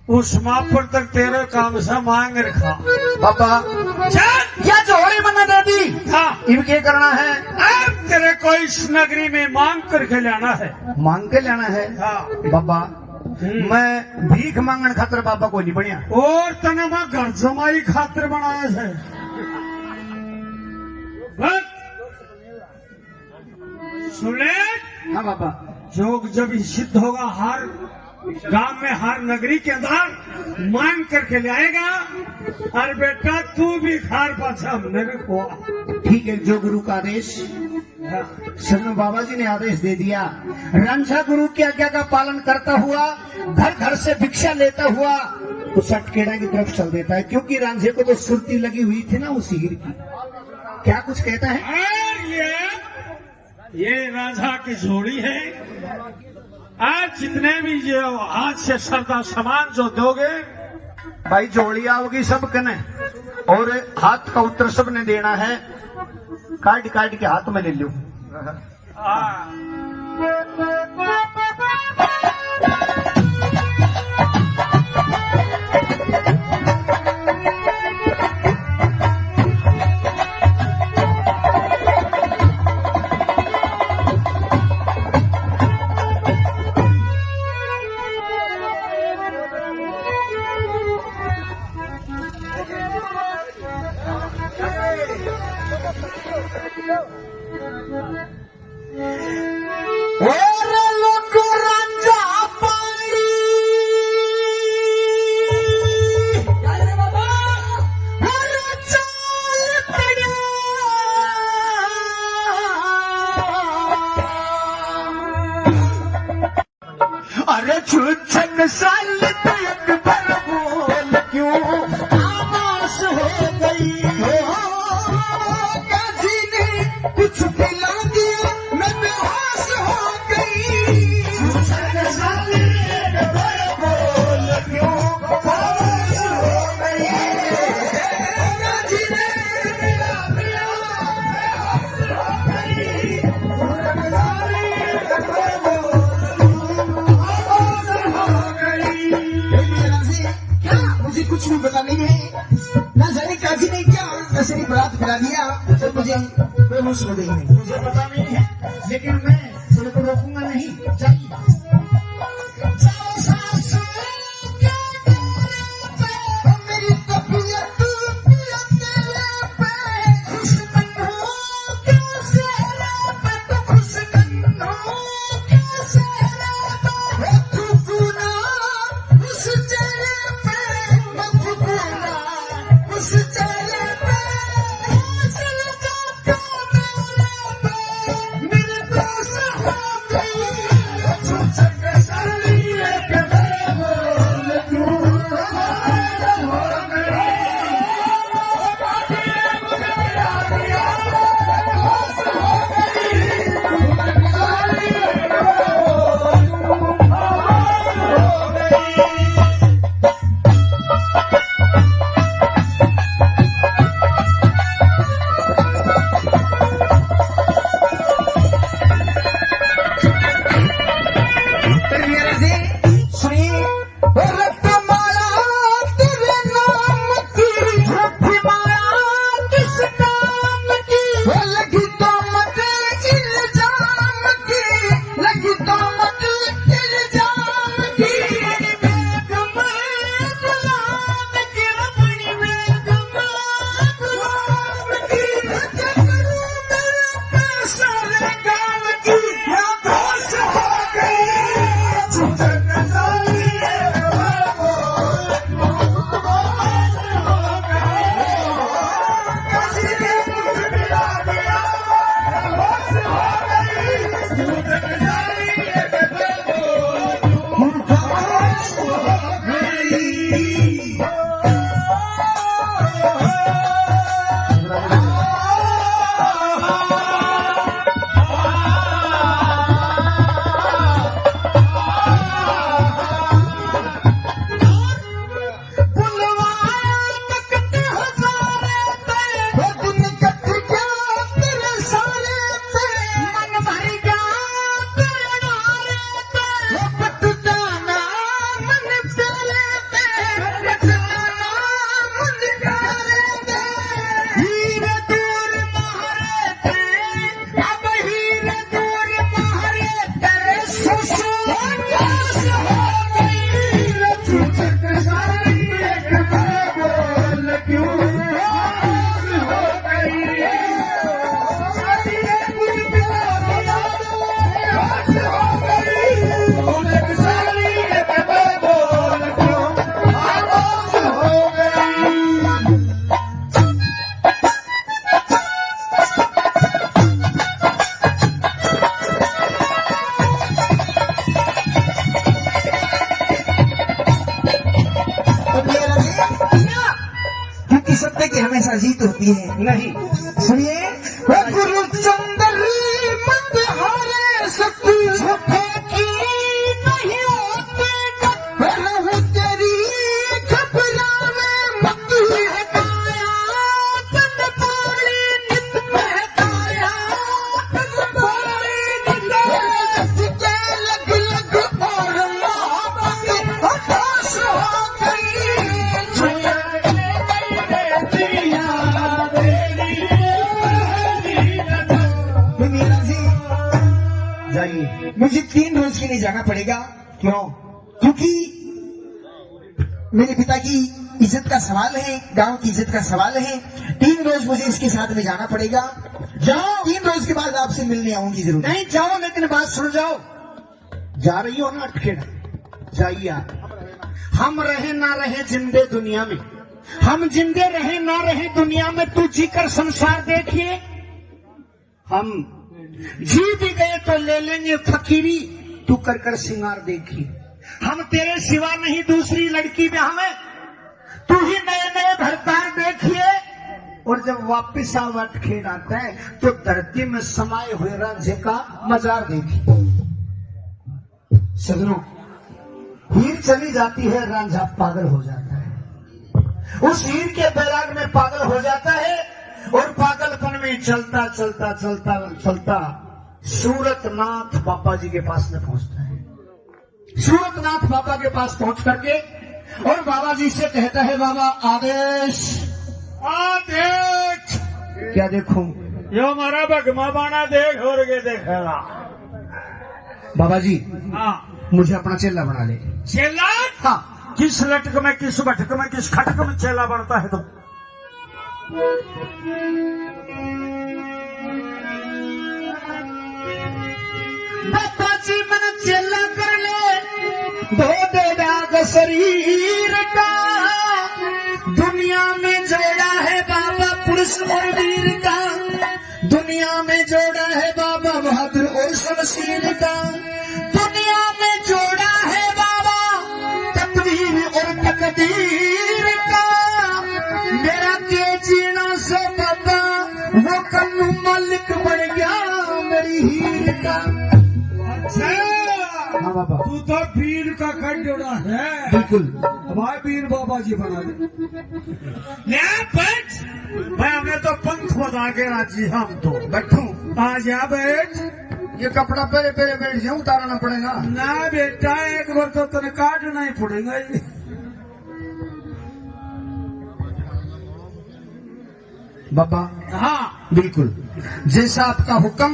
उस मापर तक तेरे काम से मांग रखा। बाबा, चल। या झोली मन्ने दे दी। हाँ। इब के करना है? अब तेरे को इस नगरी में मांग करके लाना है। मांग के लाना है? हाँ। बाबा, हम्म। मैं भीख मांगण खातर बाबा को नहीं बनिया। और तने मैं घर जमाई खातर बनाया है। बस। सुन ले। हाँ बाबा। जोग जब ही सिद्ध होगा, हर गांव में, हर नगरी के अंदर मांग करके ले आएगा। और बेटा, तू भी खार पाछा हमने भी खुआ। ठीक है, जो गुरु का आदेश। हाँ। सुनो, बाबा जी ने आदेश दे दिया, रांझा गुरु की आज्ञा का पालन करता हुआ, घर घर से भिक्षा लेता हुआ, तो सटकेड़ा की तरफ चल देता है, क्योंकि रांझे को तो सुरती लगी हुई थी ना उस हीर की। क्या कुछ कहता है? और ये ये रांझा की झोली है। आज जितने भी जो हाथ से श्रद्धा सामान जो दोगे, भाई, झोली आओगी सब कने, और हाथ का उत्तर सब ने देना है। काट काट के हाथ में ले लो। अरे छुच्छक साली तो एक बार बोल, क्यों खामोश हो गई हो? काजी ने कुछ पिला दिया, मैं बेहोश हो गई। छुच्छक साली एक बार बोल, क्यों खामोश हो गई? काजी ने पिला दिया, क्या मुझे कुछ भी पता नहीं है, ना जाने काजी ने क्या नशेड़ी पदार्थ पिला दिया, तो मुझे बेहोश हो गई है। मुझे पता नहीं है, लेकिन मैं तेरे को रोकूंगा नहीं। जाइए। क्योंकि सत्य की हमेशा जीत होती है। नहीं। सुनिए, गुरु चंद्र मत हारे सत्य झूठे की नहीं होती। तेरी घबरावे मत है काया, तन पानी नित में चाहिए। मुझे तीन रोज के लिए जाना पड़ेगा। क्यों? क्योंकि मेरे पिता की इज्जत का सवाल है, गांव की इज्जत का सवाल है। तीन रोज मुझे इसके साथ में जाना पड़ेगा। जाओ। तीन रोज के बाद आपसे मिलने आऊंगी जरूर। नहीं, जाओ, लेकिन बात सुन, जाओ। जा रही हो ना अटखेड़ा, जाइए आप। हम रहे ना रहे जिंदे दुनिया में, हम जिंदे रहे ना रहे दुनिया में, तू जीकर संसार देखिए। हम जी भी गए तो ले लेंगे फकीरी, तू कर कर सिंगार देखिए। हम तेरे सिवा नहीं दूसरी लड़की में हमें, तू ही नए नए भरतार देखिए। और जब वापिस आवट खेड़ आता है तो धरती में समाए हुए रांझे का मजार देखिए। सजनों, हीर चली जाती है, रांझा पागल हो जाता है। उस हीर के बैराग में पागल हो जाता है और पागलपन में चलता, चलता, चलता, चलता सूरतनाथ बाबा जी के पास में पहुंचता है। सूरतनाथ बाबा के पास पहुंच करके और बाबा जी से कहता है, "बाबा, आदेश।" "आदेश।" "क्या देखूं?" "यो हमारा भगमा बाणा देख और के देखेगा।" "बाबा जी, हाँ।" "मुझे अपना चेला बना ले।" "चेला?" "हाँ।" "किस लटक में, किस भटक में, किस खटक में चेला बनता है तू?" "बाबा जी, मन चेला कर ले, धो दे दाग शरीर का। दुनिया में जोड़ा है बाबा पुरुष और वीर का, दुनिया में जोड़ा है बाबा बहादुर और शमशीर का, दुनिया में जोड़ा है बाबा तकदीर और तकदीर का। मेरा के जीना से बाबा वो कन्नू मालिक बन गया मेरी हीर का।" "अच्छा।" "हाँ बाबा।" "तू तो वीर का कंडोड़ा है।" "बिल्कुल।" "भाई वीर बाबा जी बना दे।" "ले बैठ।" "भाई, हमें तो पंख बता के राजी, हम तो।" "बैठूं?" "आ जा, बैठ।" "ये कपड़ा पहले, पहले बैठ जाऊं, उतारना पड़ेगा।" "ना बेटा, एक बार तो तने काटना ही पड़ेगा ये।" "बाबा।" "हाँ।" "बिल्कुल, जैसा आपका हुक्म,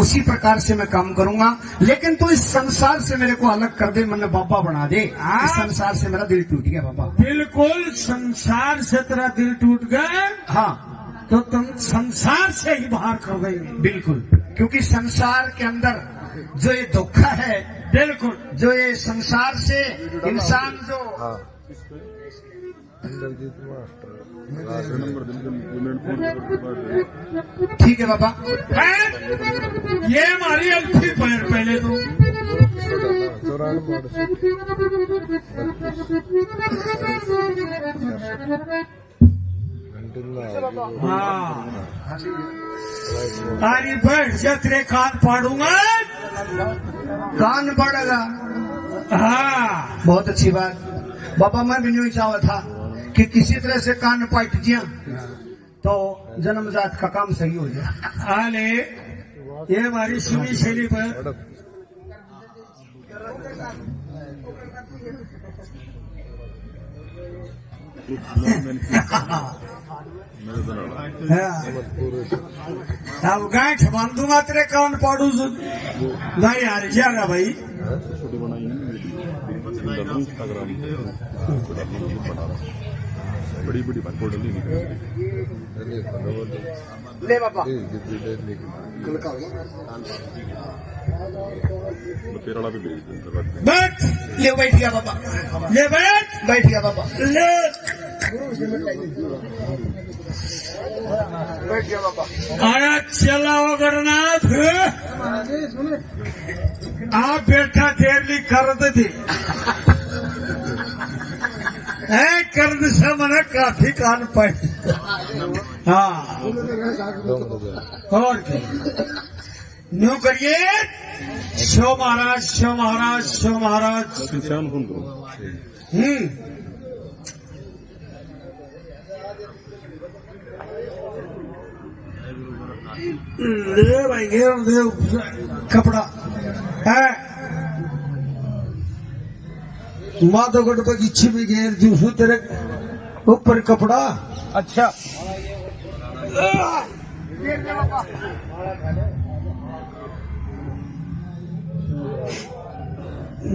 उसी प्रकार से मैं काम करूंगा, लेकिन तू इस संसार से मेरे को अलग कर दे, मैंने बाबा बना दे।" "हाँ।" "इस संसार से मेरा दिल टूट गया बाबा।" "बिल्कुल, संसार से तेरा दिल टूट गया?" "हाँ।" "तो तुम संसार से ही बाहर कर देंगे।" "बिल्कुल, क्योंकि संसार के अंदर जो ये धोखा है, बिल्कुल, जो ये संसार से इंसान जो" "हाँ।" "ठीक है बाबा।" "हैं? ये हमारी अल्फी पैर पहले तो।" "हाँ।" "अरे बैठ जा, तेरे कान पाड़ूंगा।" "कान पाड़ेगा?" "हाँ।" "बहुत अच्छी बात बाबा, मैं भी न्यू ही चाहता था कि किसी तरह से कान पाट जिया तो जन्मजात का काम सही हो जाए।" "हाले, ये हमारी सुनी सैली पर।" "हाँ। अब गांठ बांधूंगा तेरे कान पाड़ू सु-" "भाई यार, क्या रहा भाई?" छोटे बनाई ना, Instagram पे बड़ा बना रहा। बड़ी बड़ी फोटो नहीं निकल रही। ले बाबा। तेरा वाला भी भेज दे। बैठ, ले बैठ गया बाबा। ले बैठ, बैठ गया बाबा। ले। बैठ गया बाबा। अरे चला अगरनाथ। आप बेटा तेरे लिए कर दे। ए, कर्द से मना काफी कान पाए। हाँ। और क्या? न्यू करिए। शिव महाराज, शिव महाराज, शिव महाराज। हम्म। ले भाई, घेर दे कपड़ा। है। माधोगढ़ बगीचे में घेर दूसू तेरे ऊपर कपड़ा। अच्छा।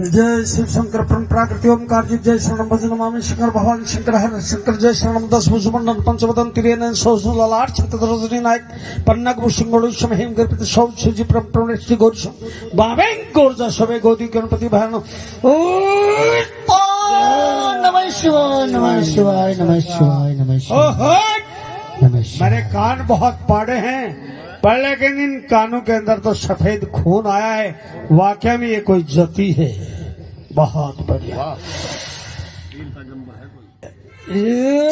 जय शिव शंकर परम प्राकृति ओमकार जी, जय शरणम भज नमामि शंकर भवानी शंकर हर शंकर, जय शरणम दस भुज मंडन पंचवदन त्रिनयन सौजन ललाट छत्र रजनी नायक पन्नग भूषण गणेश हेम गर्पित सौ शिव जी परम परमेश श्री गौरी शंकर बाबे गौरजा सवे गोदी गणपति भयान। ओम नमः शिवाय, नमः शिवाय, नमः शिवाय, नमः शिवाय। ओहो। नमः शिवाय। मैंने कान बहुत पाड़े हैं, पर लेकिन इन कानों के अंदर तो सफेद खून आया है। वाकई में ये कोई जति है। बहुत बढ़िया। वाह।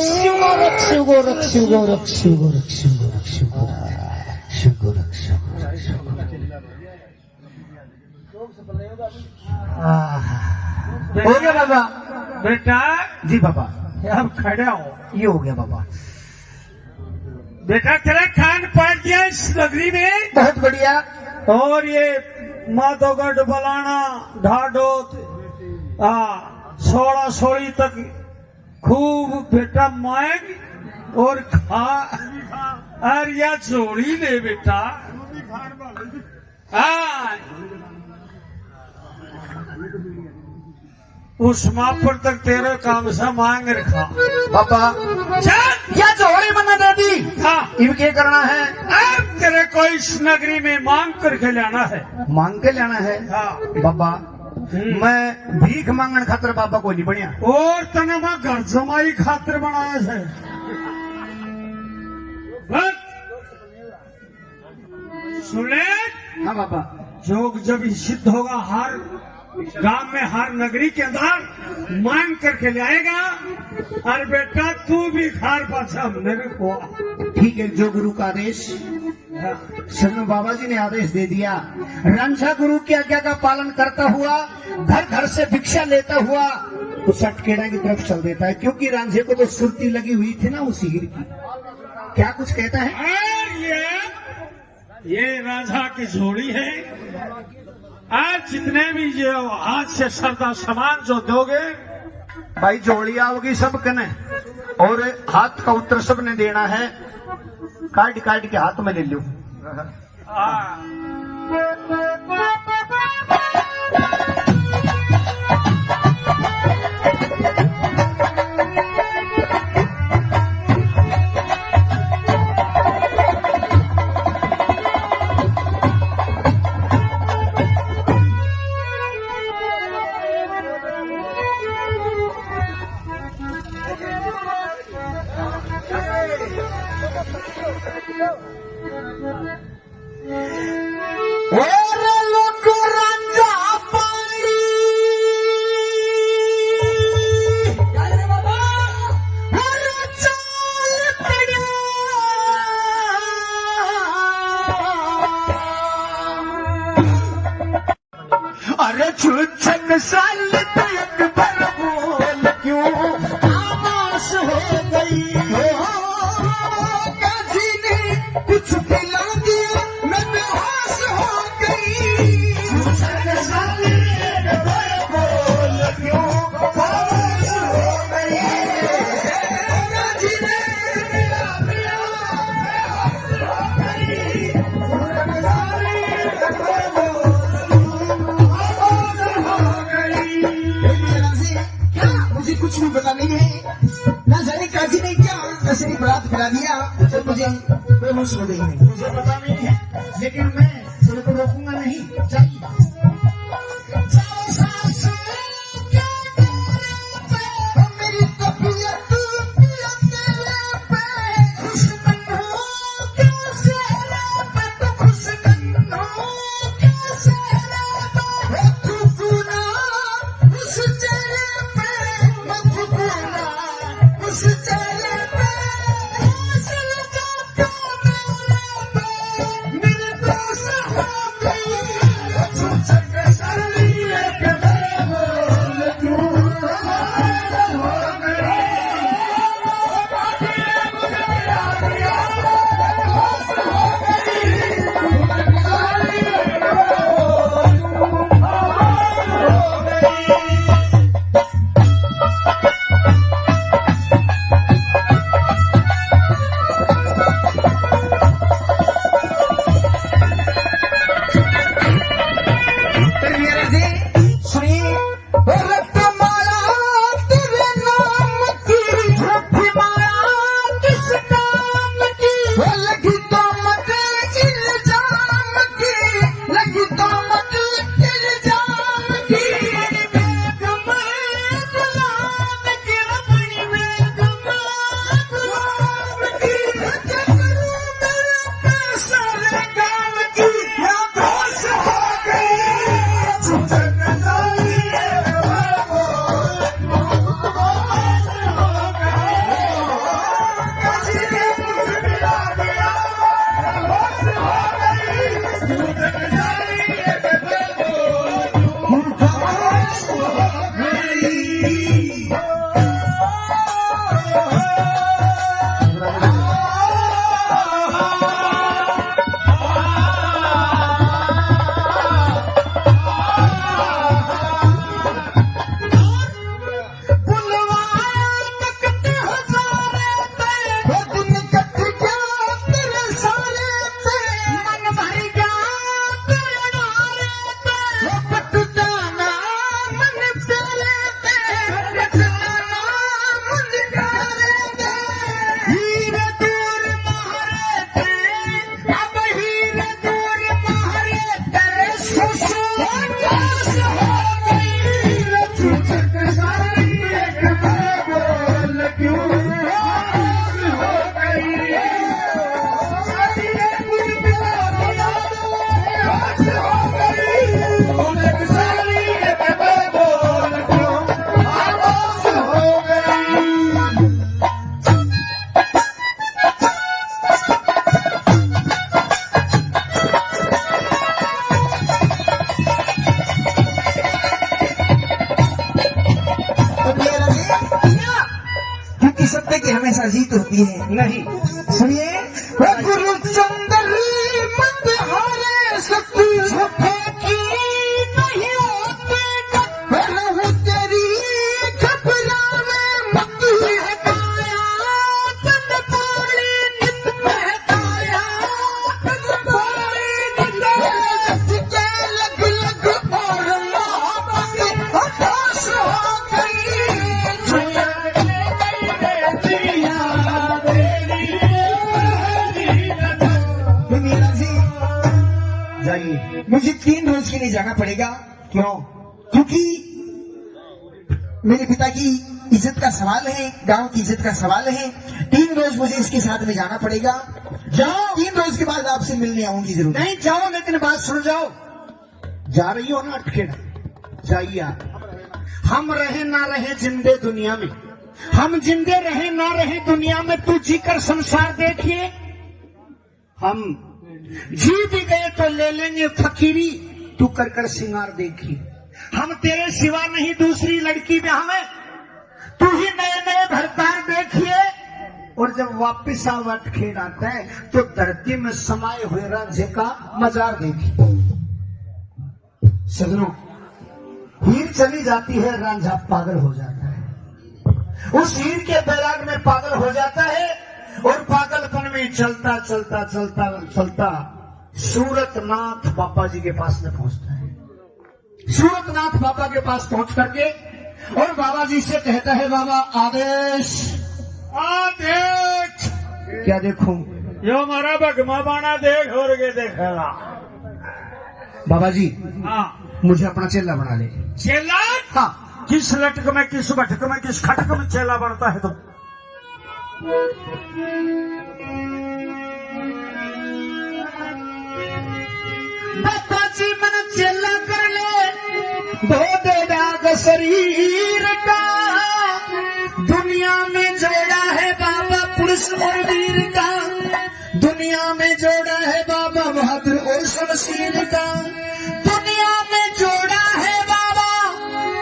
शिव गोरख, शिव गोरख, शिव गोरख, शिव गोरख, शिव गोरख, शिव गोरख, शिव गोरख, शिव गोरख, शिव गोरख। आह। हो गया बाबा। बेटा। जी बाबा। अब खड़े हो। ये हो गया बाबा। बेटा, तेरा कान पाट दिया इस नगरी में। बहुत बढ़िया। और ये माधोगढ़, बलाना, ढाढोत, हाँ, सोलह सोली तक खूब बेटा मांग और खा, और या झोली ले बेटा। हाँ। उस मापर तक तेरे काम से मांग रखा। बाबा, चल। या झोली मन्ने दे दी। हाँ। इब के करना है? अब तेरे को इस नगरी में मांग करके लाना है। मांग के लाना है? हाँ। बाबा, हम्म। मैं भीख मांगण खातर बाबा को नहीं बनिया। और तने मैं घर जमाई खातर बनाया है। बस। सुन ले। हाँ बाबा। जोग जब ही सिद्ध होगा, हर गांव में, हर नगरी के अंदर मांग करके ले आएगा। और बेटा, तू भी खार पाछा हमने भी खुआ। ठीक है, जो गुरु का आदेश। हाँ। सच में बाबा जी ने आदेश दे दिया। रांझा गुरु की आज्ञा का पालन करता हुआ, घर घर से भिक्षा लेता हुआ उस अटकेड़ा की तरफ चल देता है, क्योंकि रांझे को तो सुरती लगी हुई थी ना उस हीर की। क्या कुछ कहता है? और ये ये रांझा की झोली है। आज जितने भी ये हाथ से श्रद्धा सामान जो दोगे, भाई, झोली आओगी सब कने, और हाथ का उत्तर सब ने देना है। काट काट के हाथ में ले लो। हाँ। और लोग रंगा पानी, और चाल पड़ा। अरे छुच्छक साली तो एक बार बोल, क्यों खामोश हो गई हो? काजी ने कुछ पिला दिया, मैं बेहोश हो गई। छुच्छक साली एक बार बोल, क्यों खामोश हो गई? काजी ने पिला, पिला। क्या? मुझे कुछ भी पता नहीं है। ना जाने काजी ने क्या ऐसे ही बरात करा दिया, तो मुझे कोई होश में नहीं है। मुझे पता नहीं है, लेकिन मैं तेरे को रोकूंगा नहीं। जाइए। जाओ सासू। मेरी तबीयत पिया तेरे पे खुश नहीं हो, कैसे रे पे तू खुश नहीं हो, कैसे रे पे तू खुश ना, उस चेहरे पे मत खुश ना, उस चेहरे पे हौसला जीत होती है। नहीं। सुनिए, गुरु चंद्र मत हारे सतू झूठे की नहीं होते, रहूं तेरी घबरावे मत। हटाया तन पानी नित महकाया तन पानी नित महकाया। लग लग और मोहब्बत होश हो गई। मीरा जी, जाइए, मुझे तीन रोज के लिए जाना पड़ेगा। क्यों? क्योंकि मेरे पिता की इज्जत का सवाल है, गांव की इज्जत का सवाल है। तीन रोज मुझे इसके साथ में जाना पड़ेगा। जाओ। तीन रोज के बाद आपसे मिलने आऊंगी जरूर। नहीं, जाओ, लेकिन बात सुन, जाओ। जा रही हो ना अटखेड़ा, जाइए आप। हम रहे ना रहे जिंदे दुनिया में, हम जिंदे रहे ना रहे दुनिया में, तू जीकर संसार देखिए। हम जी भी गए तो ले लेंगे फकीरी, तू कर कर सिंगार देखिए। हम तेरे सिवा नहीं दूसरी लड़की ब्याहवे, तू ही नए नए भरतार देखिए। और जब वापिस आवा अटखेड़ा तै, तो धरती में समाए हुए रांझे का मजार देखिए। सजनों, हीर चली जाती है, रांझा पागल हो जाता है। उस हीर के बैराग में पागल हो जाता है और पागलपन में चलता, चलता, चलता, चलता सूरतनाथ बाबा जी के पास में पहुंचता है। सूरतनाथ बाबा के पास पहुंच करके और बाबा जी से कहता है, "बाबा, आदेश।" आदेश। क्या देखूं? यो हमारा भगमा बाणा देख और के देखेगा। बाबा जी, हाँ। मुझे अपना चेला बना ले। चेला? हाँ। किस लटक में, किस भटक में, किस खटक में चेला बनता है तू? बाबा जी मन चेला कर ले, धो दे दाग शरीर का। दुनिया में जोड़ा है बाबा पुरुष और वीर का, दुनिया में जोड़ा है बाबा बहादुर और शमशीर का, दुनिया में जोड़ा है बाबा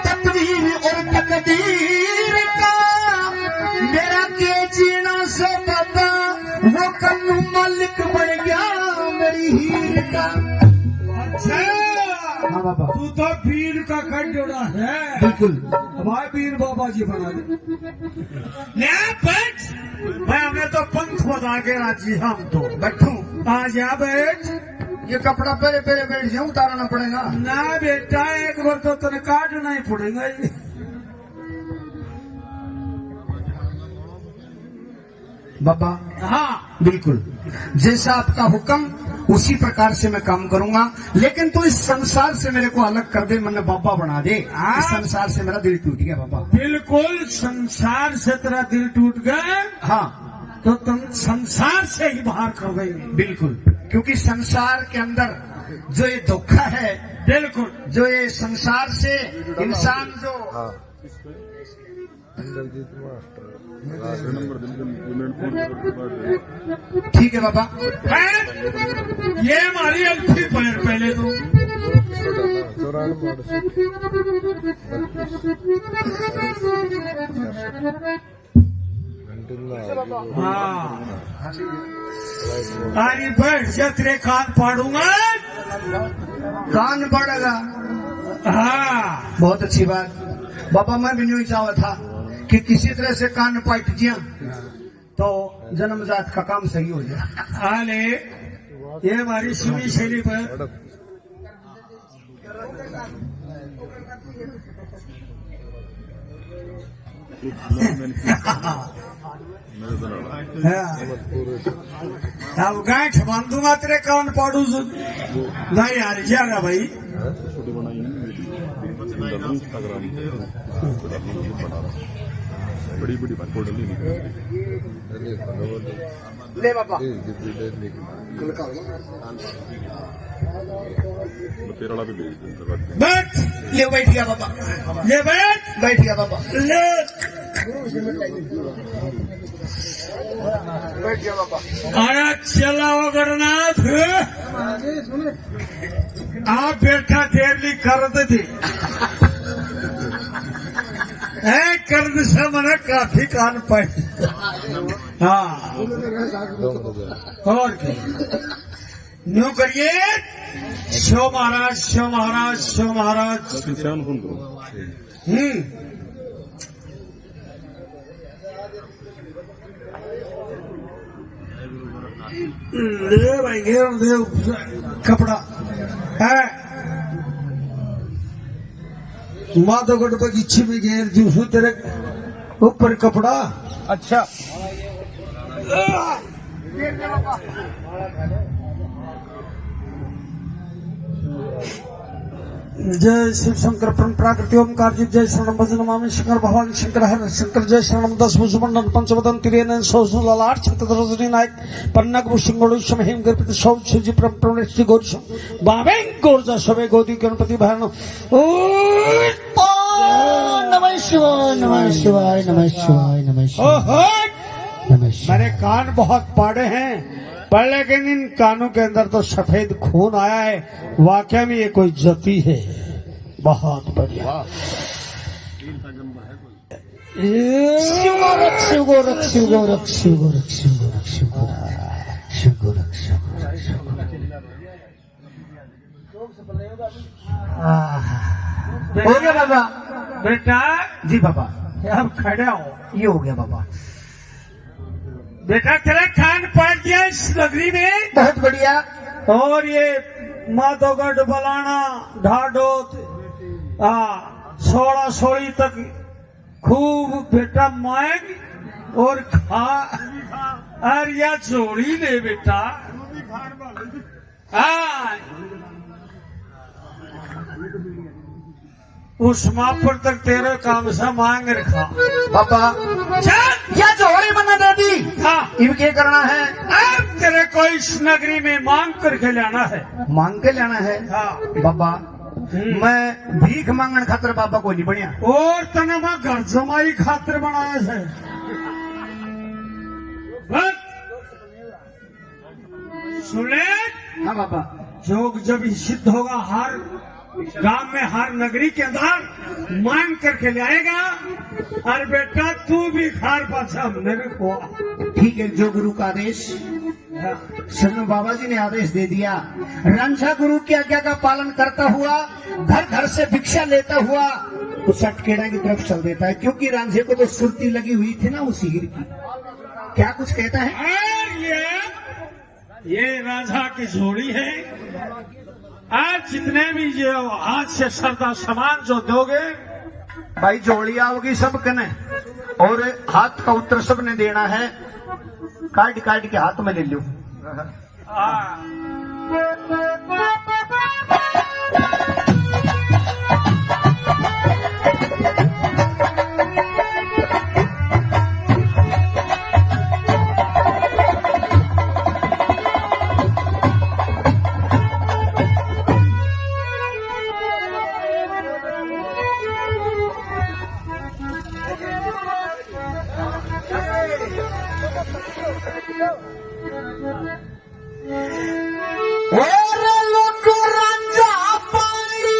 तकदीर और तकदीर का। मेरा के जीना से बाबा वो कन्नू मालिक बन गया मेरी हीर का। अच्छा, हाँ बाबा। तू तो वीर का खंडोड़ा है। बिल्कुल। भाई वीर बाबा जी बना दे। ले बैठ। भाई, हमें तो पंख बजा के राजी, हम तो। बैठूं? आ जा, बैठ। ये कपड़ा पहले, पहले बैठ जाऊं, उतारना पड़ेगा। ना बेटा, एक बार तो तने काटना ही पड़ेगा ये। बाबा। हाँ। बिल्कुल, जैसा आपका हुक्म, उसी प्रकार से मैं काम करूंगा, लेकिन तू इस संसार से मेरे को अलग कर दे, मन्ने बाबा बना दे। हाँ। इस संसार से मेरा दिल टूट गया बाबा। बिल्कुल, संसार से तेरा दिल टूट गया। हाँ। तो तुम संसार से ही बाहर कर देंगे। बिल्कुल, क्योंकि संसार के अंदर जो ये धोखा है, बिल्कुल। जो ये संसार से इंसान जो हाँ। ठीक है बाबा। हैं? ये हमारी अल्फी पैर पहले तो। हाँ। तारी बैठ जा, तेरे कान पाड़ूंगा। कान पाड़ेगा? हाँ। बहुत अच्छी बात। बाबा, मैं भी न्यू ही चाहता था कि किसी तरह से कान पाट जिया तो जन्मजात का काम सही हो जाए। हाले, ये हमारी सुनी सैली पर। हाँ। अब गांठ बांधूंगा तेरे कान पाड़ू। नहीं यार, क्या रहा भाई? छोटी बनाई है ना, Instagram पे बड़ा बड़ी बड़ी फोटो नहीं निकलती। ले बाबा। वो तेरा वाला भी भेज दे। बैठ, ले बैठ गया बाबा। ले बैठ। बैठ गया बाबा। ले। बैठ गया बाबा। अरे चला अगरनाथ। आप बेटा तेरे लिए कर दे थे। ए, कर्द से मने काफी कान पाए। हाँ, और क्या? न्यू करिए। शिव महाराज, शिव महाराज, शिव महाराज। हम्म। ले भाई, घेर दे कपड़ा। है। माधोगढ़ बगीचे में घेर दी उसने तेरे ऊपर कपड़ा। अच्छा। जय शिव शंकर परम प्राकृति ओमकार जी, जय शरणम भजन नमामि शंकर भवानी शंकर हर शंकर, जय शरणम दस भुज मंडन पंचवदन त्रिनयन सौ सौ ललाट छत्र रजनी नायक पन्नग भूषण गौरी समहेम गर्पित सौ शिव जी परम परम श्री गौरी सम बाबे गौर जा सवे गोदी गणपति भरण। ओम नमः शिवाय, नमः शिवाय, नमः शिवाय, नमः शिवाय। ओहो। नमः शिवाय। मेरे कान बहुत पाड़े हैं, पर लेकिन इन कानों के अंदर तो सफेद खून आया है। वाकई में ये कोई जति है। बहुत बढ़िया। वाह। शिव गोरख, शिव गोरख, शिव गोरख, शिव गोरख, शिव गोरख, शिव गोरख, शिव गोरख, शिव गोरख, शिव गोरख। आह। हो गया बाबा। बेटा। जी बाबा। अब खड़ा हो। ये हो गया बाबा। बेटा, तेरा कान पाड़ दिया इस नगरी में। बहुत बढ़िया। और ये माधोगढ़, बलाना, ढाढोत, हाँ, सोलह सोली तक खूब बेटा मांग और खा, और या झोली ले बेटा। हाँ। उस मापर तक तेरे काम से मांग रखा। बाबा, चल। या झोली मन्ने दे दी। हाँ। इब के करना है? अब तेरे को इस नगरी में मांग करके लाना है। मांग के लाना है? हाँ। बाबा, हम्म। मैं भीख मांगण खातर बाबा को नहीं बनया। और तने मैं घर जमाई खातर बनाया है। बस। सुन ले। हाँ बाबा। जोग जब ही सिद्ध होगा, हर गांव में, हर नगरी के अंदर मांग करके ले आएगा। और बेटा, तू भी खार पाछा हमने भी खुआ। ठीक है, जो गुरु का आदेश। हाँ। सुनो, बाबा जी ने आदेश दे दिया, रांझा गुरु की आज्ञा का पालन करता हुआ, घर घर से भिक्षा लेता हुआ उस सटकेड़ा की तरफ चल देता है, क्योंकि रांझे को तो सुरती लगी हुई थी ना उस हीर की। क्या कुछ कहता है? और ये ये रांझा की झोली है। आज जितने भी ये हाथ से श्रद्धा सामान जो दोगे, भाई, झोली आओगी सब कने, और हाथ का उत्तर सब ने देना है, काट काट के हाथ में ले लो। हाँ। और लोग रांझा पानी।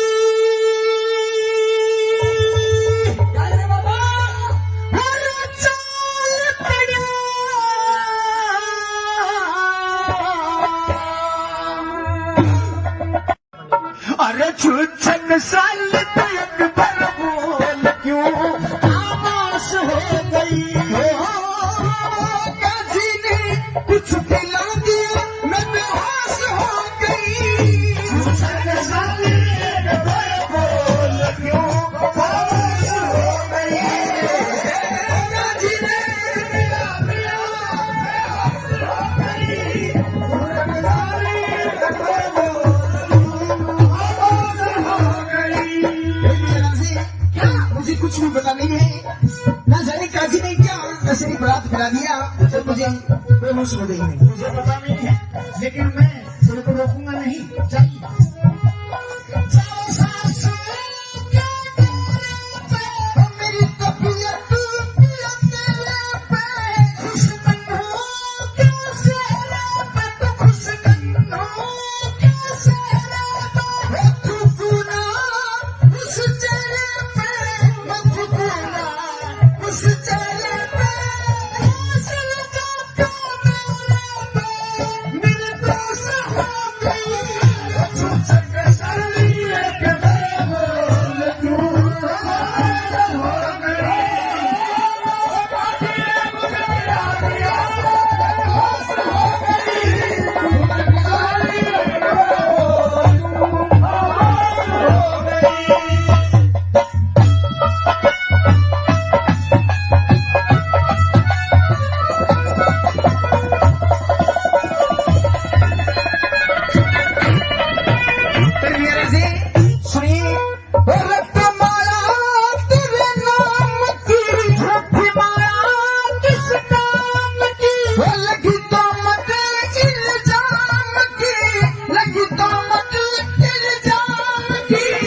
अरे बाबा, अरे चल पड़ा। अरे छुच्छन साल तक भर बोल क्यों खामोश हो गई हो? काजी ने कुछ पिला दिया, मैं बेहोश हो गई। छुच्छन साल तक भर बोल क्यों खामोश हो गई? काजी ने क्या? मुझे कुछ भी पता नहीं है। ना जाने काजी ने क्या ऐसे भी बरात करा दिया, तो मुझे कोई होश में नहीं है। मुझे पता नहीं है, लेकिन मैं तेरे को रोकूंगा नहीं। जाइए। जाओ सासू, क्या मेरी तबीयत सुनिए, रत्न माला तेरे नाम की, झूठी माला किस काम की? वो लगी तो मत इल्जाम की, लगी तो मत इल्जाम की।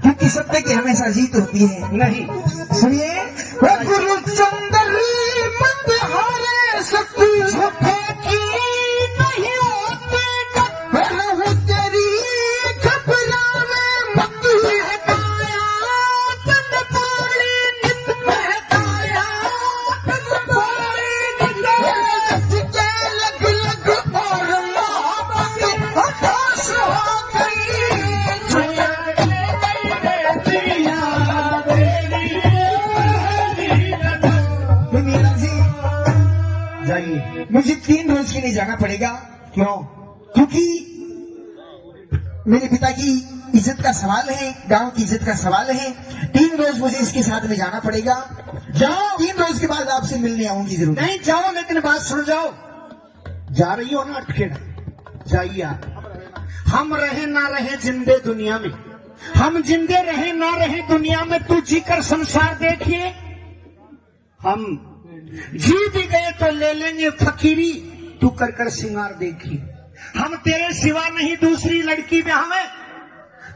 क्योंकि सत्य की हमेशा जीत होती है। नहीं। सुनिए, गुरु चंद्र मंद हरे सत्य झूठे की नहीं होती। जाइए, मुझे तीन रोज के लिए जाना पड़ेगा। क्यों? क्योंकि मेरे पिता की इज्जत का सवाल है, गांव की इज्जत का सवाल है। तीन रोज मुझे इसके साथ में जाना पड़ेगा। जाओ। तीन रोज के बाद आपसे मिलने आऊंगी जरूर। नहीं, जाओ, लेकिन बात सुन जाओ। जा रही हो ना अटखेड़ा, जाइए आप। हम रहे ना रहे जिंदे दुनिया में, हम जिंदे रहे ना रहे दुनिया में, तू जीकर संसार देखिए। हम जी भी गए तो ले लेंगे फकीरी, तू कर कर सिंगार देखी। हम तेरे सिवा नहीं दूसरी लड़की ब्याहवे,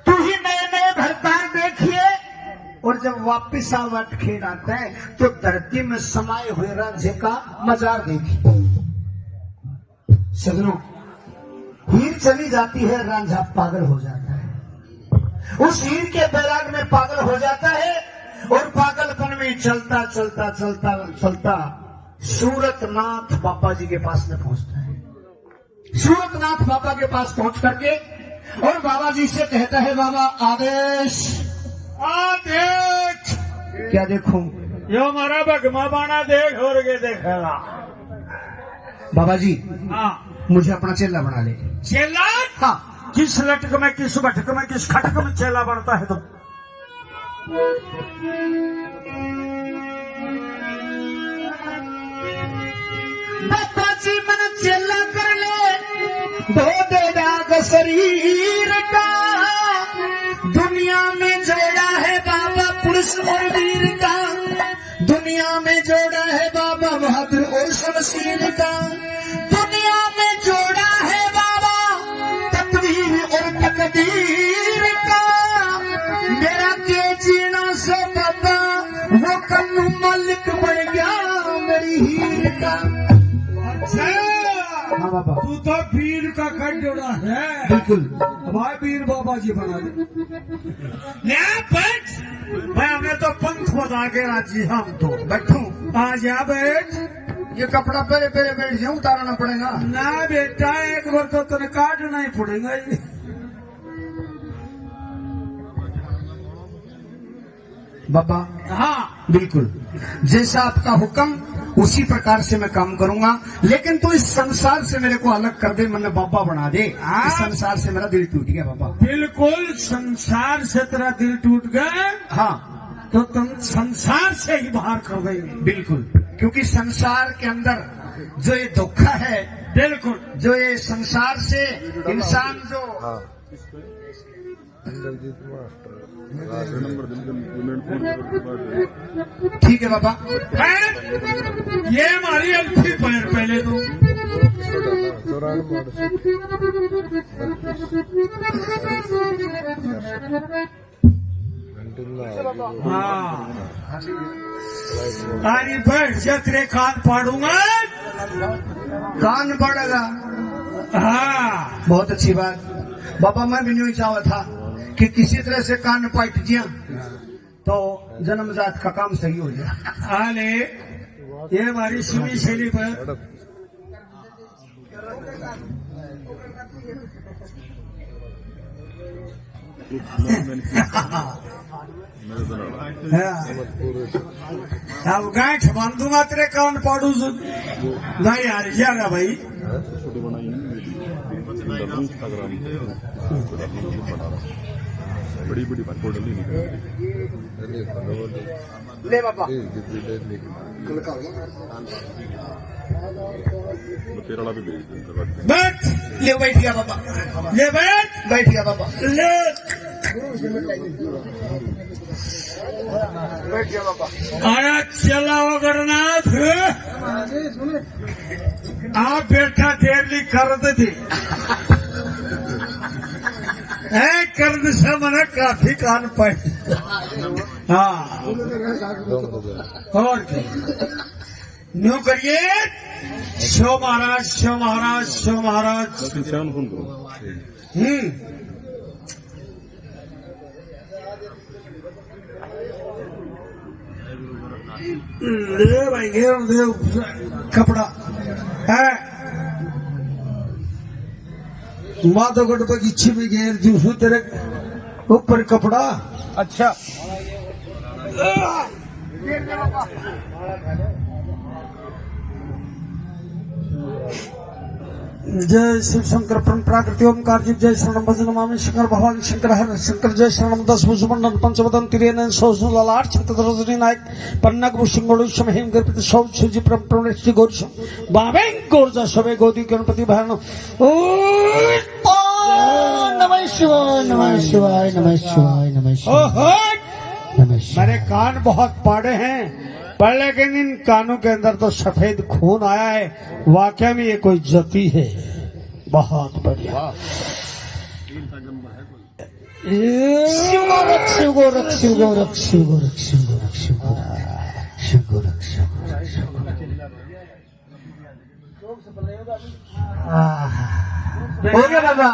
तू ही नए नए भरतार देखिए। और जब वापिस आव अटखेड़ा तै तो धरती में समाए हुए रांझे का मजार देखिए। सजनों, हीर चली जाती है, रांझा पागल हो जाता है। उस हीर के बैराग में पागल हो जाता है और पागलपन में चलता, चलता, चलता, चलता सूरतनाथ बाबा जी के पास में पहुंचता है। सूरतनाथ बाबा के पास पहुंच करके और बाबा जी से कहता है, "बाबा, आदेश।" आदेश। क्या देखूं? यो हमारा भगमा बाणा देख और के देखेगा। बाबा जी, हाँ। मुझे अपना चेला बना ले। चेला? हाँ। किस लटक में, किस बटक में, किस खटक में चेला बनता है तो? बाबा जी मन चेला कर ले, धो दे दाग शरीर का। दुनिया में जोड़ा है बाबा पुरुष और वीर का। दुनिया में जोड़ा है बाबा बहादुर और शमशीर का। दुनिया में जोड़ा है बाबा तकदीर और तकदीर का। मेरा के जीना से बाबा वो कन्नू मालिक बन गया मेरी हीर का। अच्छा। हाँ बाबा। तू तो वीर का खंडोड़ा है। बिल्कुल। भाई वीर बाबा जी बना दे। ले बैठ। भाई हमें तो पंख बजा के राजी, हम तो बैठू। आ जा बैठ। ये कपड़ा पहले पहले बैठ जाऊं, उतारना पड़ेगा। ना बेटा, एक बार तो तने काटना ही पड़ेगा ये। बाबा, हाँ। बिल्कुल, जैसा आपका हुक्म उसी प्रकार से मैं काम करूंगा, लेकिन तू इस संसार से मेरे को अलग कर दे, मन्ने बाबा बना दे। हाँ। इस संसार से मेरा दिल टूट गया बाबा। बिल्कुल, संसार से तेरा दिल टूट गया। हाँ। तो तुम संसार से ही बाहर कर देंगे। बिल्कुल, क्योंकि संसार के अंदर जो ये धोखा है, बिल्कुल। जो ये संसार से इंसान जो हाँ। ठीक है बाबा। हैं? ये हमारी अल्फी पैर पहले तो। हाँ। अरे बैठ जा, तेरे कान पाड़ूंगा। कान पाड़ेगा? हाँ। बहुत अच्छी बात। बाबा, मैं भी न्यू ही चाहता था कि किसी तरह से कान पाट जिया तो जन्मजात का काम सही हो जाए। हाले, ये हमारी सुनी सैली पर। हाँ। अब गांठ बांध दूंगा तेरे कान पाड़ू से। नहीं यार, क्या रहा भाई? छोटे बनाई नहीं, बड़ी बड़ी बात बोल रही। ले बाबा। तेरा वाला भी भेज दे। बैठ, ले बैठ गया बाबा, ले बैठ, बैठ गया बाबा, ले। बैठ गया बाबा। अरे चला अगरनाथ, आप बैठा देर ली कर दे थी। ए, कर दे से मना काफी कान पाए। हाँ। और क्या? न्यू करिए। शिव महाराज, शिव महाराज, शिव महाराज। हम्म। ले भाई, घेर दे कपड़ा। है। माधोगढ़ बगीचे में घेर दूसू तेरे ऊपर कपड़ा। अच्छा। जय शिव शंकर परम प्राकृति ओमकार जी, जय शरणम भज नमामि शंकर भगवान शंकर हर शंकर, जय शरणम दस भुज मंडन पंचवदन त्रिनयन सौ ललाट छत्र रजनी नायक पन्नग भूषण गोलु समहेम गर्पित सौ शिव जी परम परमेश श्री गौरी शंकर बाबे गौर जा सवे गोदी गणपति भरण। ओम नमः शिवाय, नमः शिवाय, नमः शिवाय, नमः शिवाय। ओहो। नमः शिवाय। मेरे कान बहुत पाड़े हैं, पर लेकिन इन कानों के अंदर तो सफेद खून आया है। वाकई में ये कोई जति है। बहुत बढ़िया। शिव गोरख, शिव गोरख, शिव गोरख, शिव गोरख, शिव गोरख, शिव गोरख, शिव गोरख, शिव गोरख, शिव गोरख। आह। हो गया बाबा।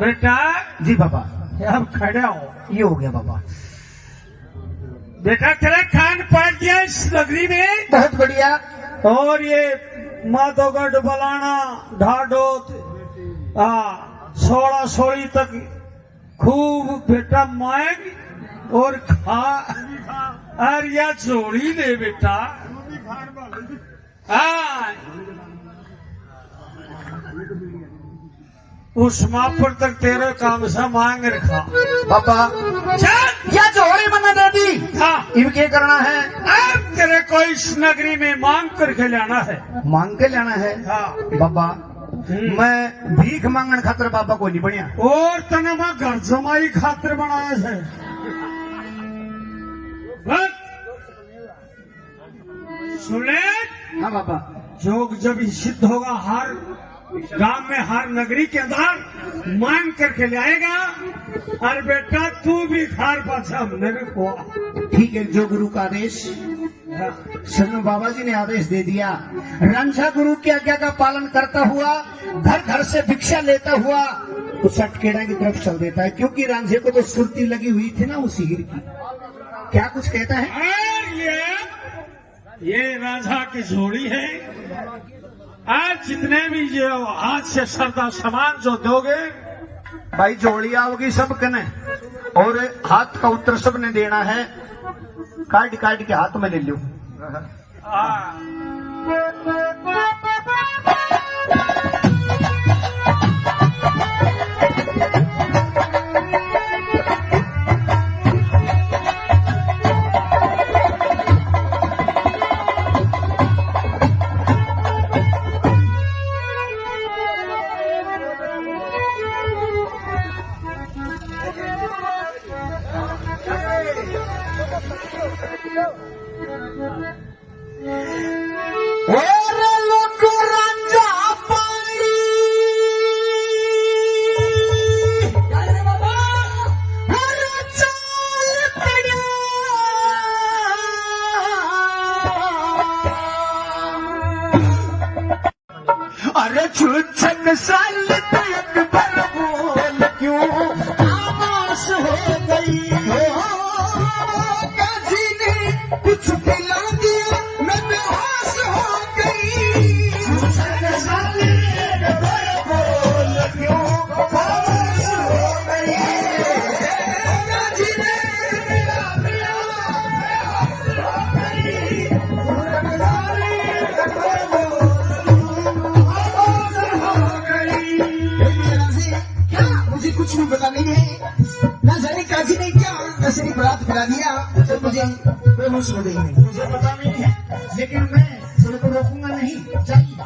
बेटा। जी बाबा। अब खड़ा हो। ये हो गया बाबा। बेटा, तेरा कान पाट दिया इस नगरी में। बहुत बढ़िया। और ये माधोगढ़, बलाना, ढाढोत, हाँ, सोलह सोली तक खूब बेटा मांग और खा, और या झोली ले बेटा। हाँ। उस मापर तक तेरे काम से मांग रखा। बाबा, चल। या झोली मन्ने दे दी। हाँ। इब के करना है? अब तेरे को इस नगरी में मांग करके लाना है। मांग के लाना है? हाँ। बाबा, हम्म। मैं भीख मांगण खातर बाबा को नहीं बनिया। और तने मैं घर जमाई खातर बनाया है। बस। सुन ले। हाँ बाबा। जोग जब ही सिद्ध होगा, हर गांव में, हर नगरी के अंदर मांग करके ले आएगा। और बेटा, तू भी खार पाछा हमने भी खुआ। ठीक है, जो गुरु का आदेश। हाँ। सुनो, बाबा जी ने आदेश दे दिया, रांझा गुरु की आज्ञा का पालन करता हुआ, घर घर से भिक्षा लेता हुआ उस सटकेड़ा की तरफ चल देता है, क्योंकि रांझे को तो सुरती लगी हुई थी ना उस हीर की। क्या कुछ कहता है? और ये ये राजा की झोली है। आज जितने भी जो हाथ से श्रद्धा सामान जो दोगे, भाई, झोली आओगी सब कने, और हाथ का उत्तर सब ने देना है। काट काट के हाथ में ले लो। हाँ। और लोग रांझा पानी, और चाल पड़ा। अरे छुच्छक साल ते अकबर बोल क्यों खामोश हो गई हो? काजी ने कुछ पिला दिया, मैं बेहोश हो गई। छुच्छक साल ते अकबर बोल क्यों खामोश हो गई? काजी ने कुछ पिला दिया, मैं बेहोश हो गई। क्या? मुझे कुछ भी पता नहीं है, ना जाने काजी ने क्या ऐसे ही बरात करा दिया, तो मुझे बेहोश हो गई है। मुझे पता नहीं है, लेकिन मैं तेरे को रोकूंगा नहीं। जाइए।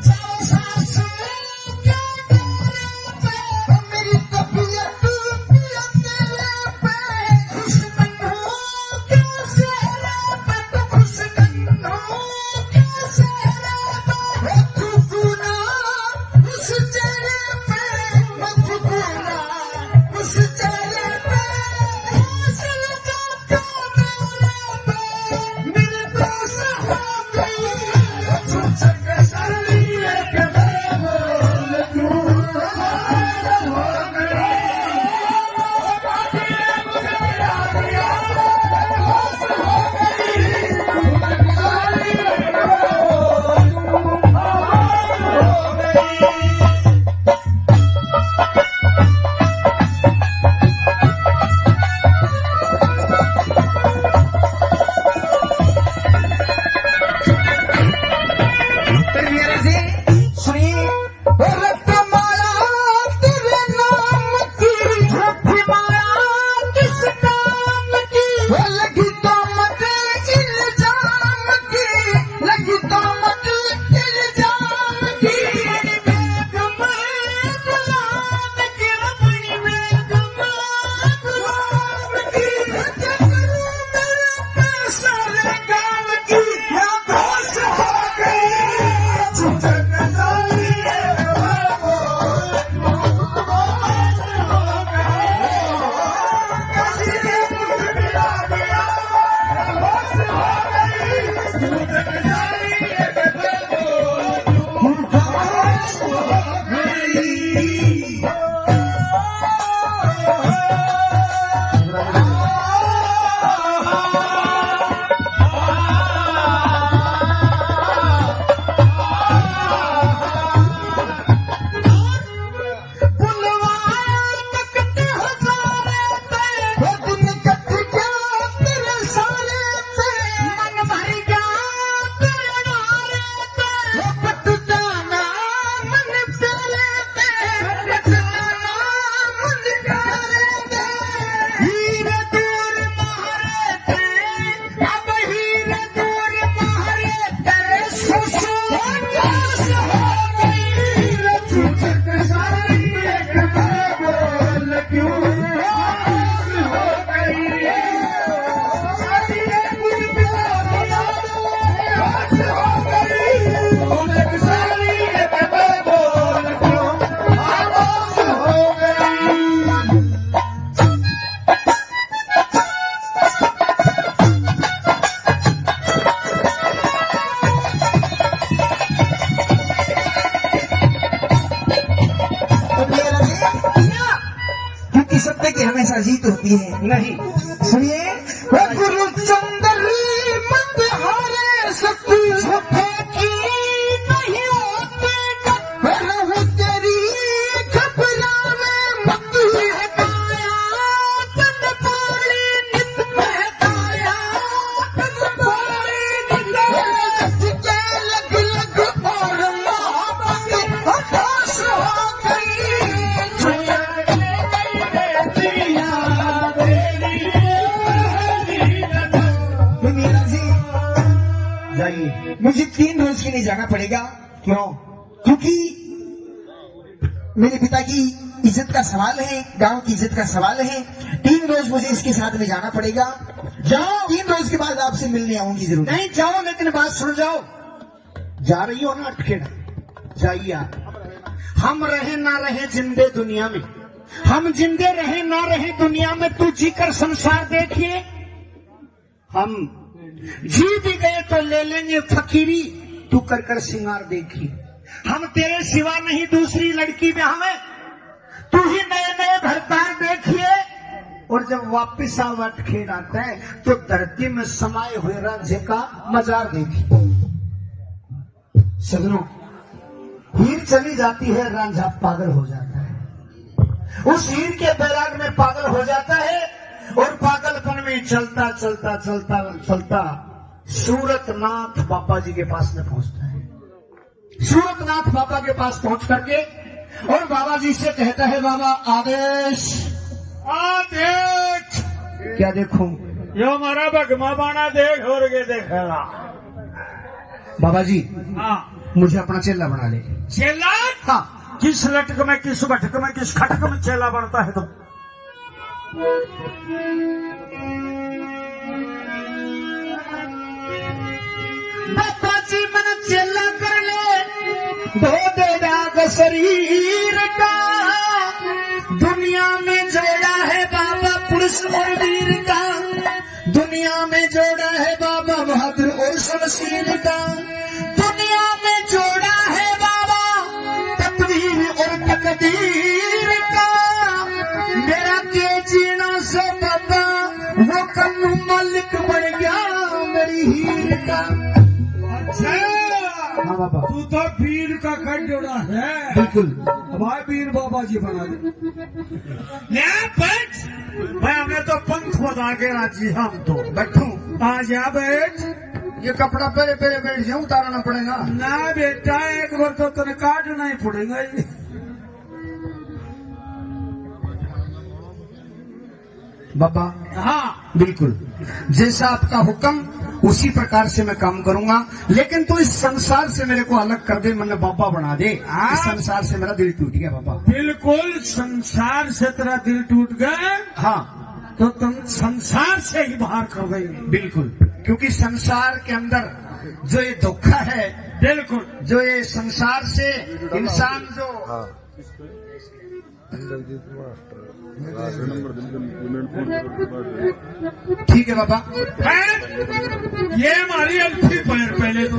जाओ सासू, क्या मेरी तबीयत क्योंकि सत्य की हमेशा जीत होती है। नहीं। सुनिए, वो गुरु चंद्र मत मुझे तीन रोज के लिए जाना पड़ेगा। क्यों? क्योंकि मेरे पिता की इज्जत का सवाल है, गांव की इज्जत का सवाल है। तीन रोज मुझे इसके साथ में जाना पड़ेगा। जाओ। तीन रोज के बाद आपसे मिलने आऊंगी जरूर। नहीं, जाओ, लेकिन बात सुन, जाओ। जा रही हो ना अटखेड़ा, जाइए आप। हम रहे ना रहे जिंदे दुनिया में, हम जिंदे रहे ना रहे दुनिया में, तू जीकर संसार देखिए। हम जी भी गए तो ले लेंगे फकीरी, तू कर कर सिंगार देखिए। हम तेरे सिवा नहीं दूसरी लड़की ब्याहवे, तू ही नए नए भरतार देखिए। और जब वापिस आव अटखेड़ा तै, तो धरती में समाए हुए रांझे का मजार देखिए। सजनों, हीर चली जाती है, रांझा पागल हो जाता है। उस हीर के बैराग में पागल हो जाता है और पागलपन में चलता, चलता, चलता, चलता सूरतनाथ बाबा जी के पास में पहुंचता है। सूरतनाथ बाबा के पास पहुंच करके और बाबा जी से कहता है, "बाबा, आदेश।" आदेश। क्या देखूं? यो हमारा भगमा बाणा देख और के देखेगा। बाबा जी, हाँ। मुझे अपना चेला बना ले। चेला? हाँ। किस लटक में, किस भटक में, किस खटक में चेला बनता है तुम? बाबा जी मन चेला कर ले, धो दे दाग शरीर का। दुनिया में जोड़ा है बाबा पुरुष और वीर का, दुनिया में जोड़ा है बाबा बहादुर और शमशीर का, दुनिया में जोड़ा है बाबा तकदीर और तकदीर का। मेरा के जीना से बाबा वो कन्नू मालिक बन गया मेरी हीर का। अच्छा, हाँ बाबा। तू तो वीर का खंडोड़ा है। बिल्कुल। भाई वीर बाबा जी बना दे। ले बैठ। भाई, हमने तो पंख बता के राजी, हम तो। बैठूं? आ जा, बैठ। ये कपड़ा पहले, पहले बैठ जाऊं, उतारना पड़ेगा। ना बेटा, एक बार तो तने काटना ही पड़ेगा ये। बाबा। हाँ। बिल्कुल, जैसा आपका हुक्म उसी प्रकार से मैं काम करूंगा, लेकिन तू इस संसार से मेरे को अलग कर दे, मन्ने बाबा बना दे। हाँ। इस संसार से मेरा दिल टूट गया बाबा। बिल्कुल, संसार से तेरा दिल टूट गया। हाँ। तो तुम संसार से ही बाहर कर देंगे। बिल्कुल, क्योंकि संसार के अंदर जो ये धोखा है, बिल्कुल। जो ये संसार से इंसान जो हाँ। ठीक है बाबा। हैं? ये हमारी अल्फी पैर पहले तो।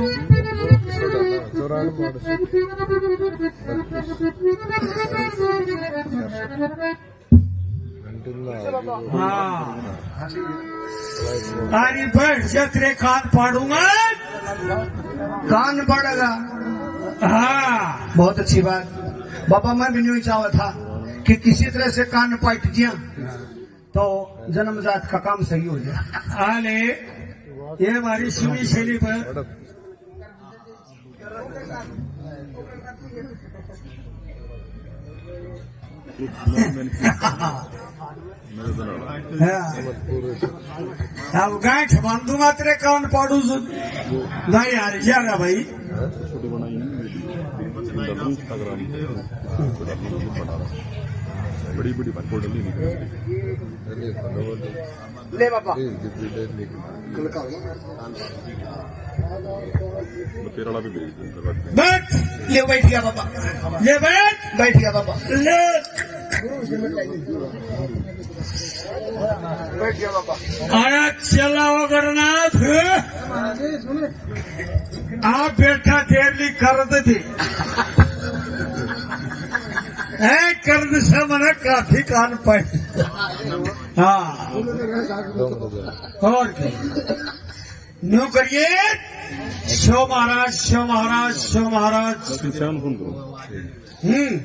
हाँ। अरे बैठ जा, तेरे कान पाड़ूंगा। कान पड़ेगा। हाँ। बहुत अच्छी बात। बाबा, मैं भी न्यू ही चाहता था कि किसी तरह से कान पाट जिया तो जन्मजात का काम सही हो जाए। आले, ये हमारी सुनी सैली पर। हाँ। अब गांठ बांधूंगा तेरे कान पाड़ू सु-, नहीं यार, क्या रहा भाई? छोटे बनाई ना, Instagram पे बड़ा रहा। बड़ी बड़ी बात, कोई डरनी नहीं। ले बाबा। मैं तेरा वाला भी भेज दूंगा। बैठ। ले बैठ गया बाबा। ले बैठ। बैठ गया बाबा। ले। बैठ गया बाबा। अरे चला अगरनाथ। आप बेटा तेरे लिए कर दे थे। ऐ कर दे से मना काफी कान पाए। हाँ। और क्या? न्यू करिए। शिव महाराज, शिव महाराज, शिव महाराज। हम्म।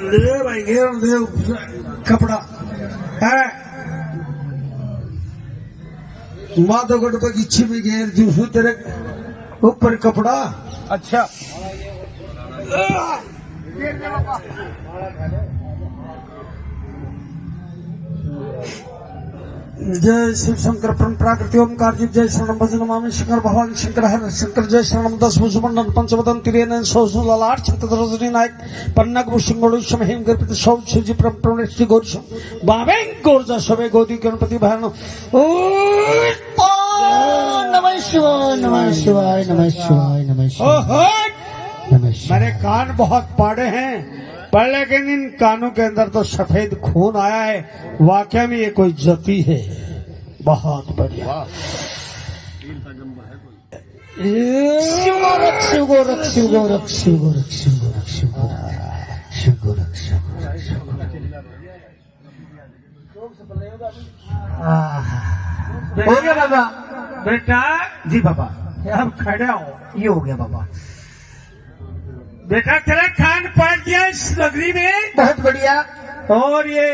ले भाई, घेर दे कपड़ा। है। माधोगढ़ बगीचे में घेर दूं तेरे ऊपर कपड़ा। अच्छा। जय शिव शंकर परम प्राकृति ओमकार जीव, जय शरणम भज नमामि शंकर भवानी शंकर हर शंकर, जय शरणम दस भुज मंडन पंचवदन त्रिनयन सौजन ललाट छत्र रजनी नायक पन्नग भूषण गोलु समहेम गर्पित सौ शिव जी परम परमेश श्री गौरी सम बाबें गोरजा सवे गोदी गणपति भरण। ओम नमः शिवाय, नमः शिवाय, नमः शिवाय, नमः शिवाय। ओहो! नमः शिवाय। मेरे कान बहुत पाड़े हैं, पर लेकिन इन कानों के अंदर तो सफेद खून आया है। वाकई में ये कोई जति है। बहुत बढ़िया। वाह। शिव गोरख, शिव गोरख, शिव गोरख, शिव गोरख, शिव गोरख, शिव गोरख, शिव गोरख, शिव गोरख, शिव गोरख। आह। हो गया बाबा। बेटा। जी बाबा। अब खड़ा हो। ये हो गया बाबा। बेटा, तेरा कान पाट दिया इस नगरी में। बहुत बढ़िया। और ये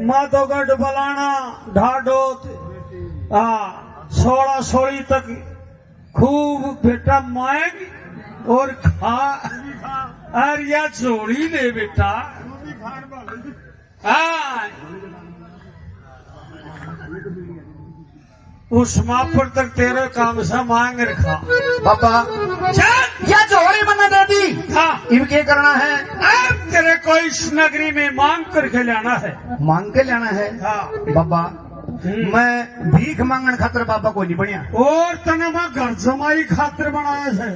माधोगढ़, बलाना, ढाढोत, हाँ, सोलह सोली तक खूब बेटा मांग और खा, और या झोली ले बेटा। हाँ। उस मापुर तक तेरे काम से मांग रखा। बाबा, चल। या झोली मन्ने दे दी। हाँ। इब के करना है? अब तेरे को इस नगरी में मांग करके लाना है। मांग के लाना है? हाँ। बाबा, हम्म। मैं भीख मांगण खातर बाबा को नहीं बनिया। और तने मैं घर जमाई खातर बनाया है।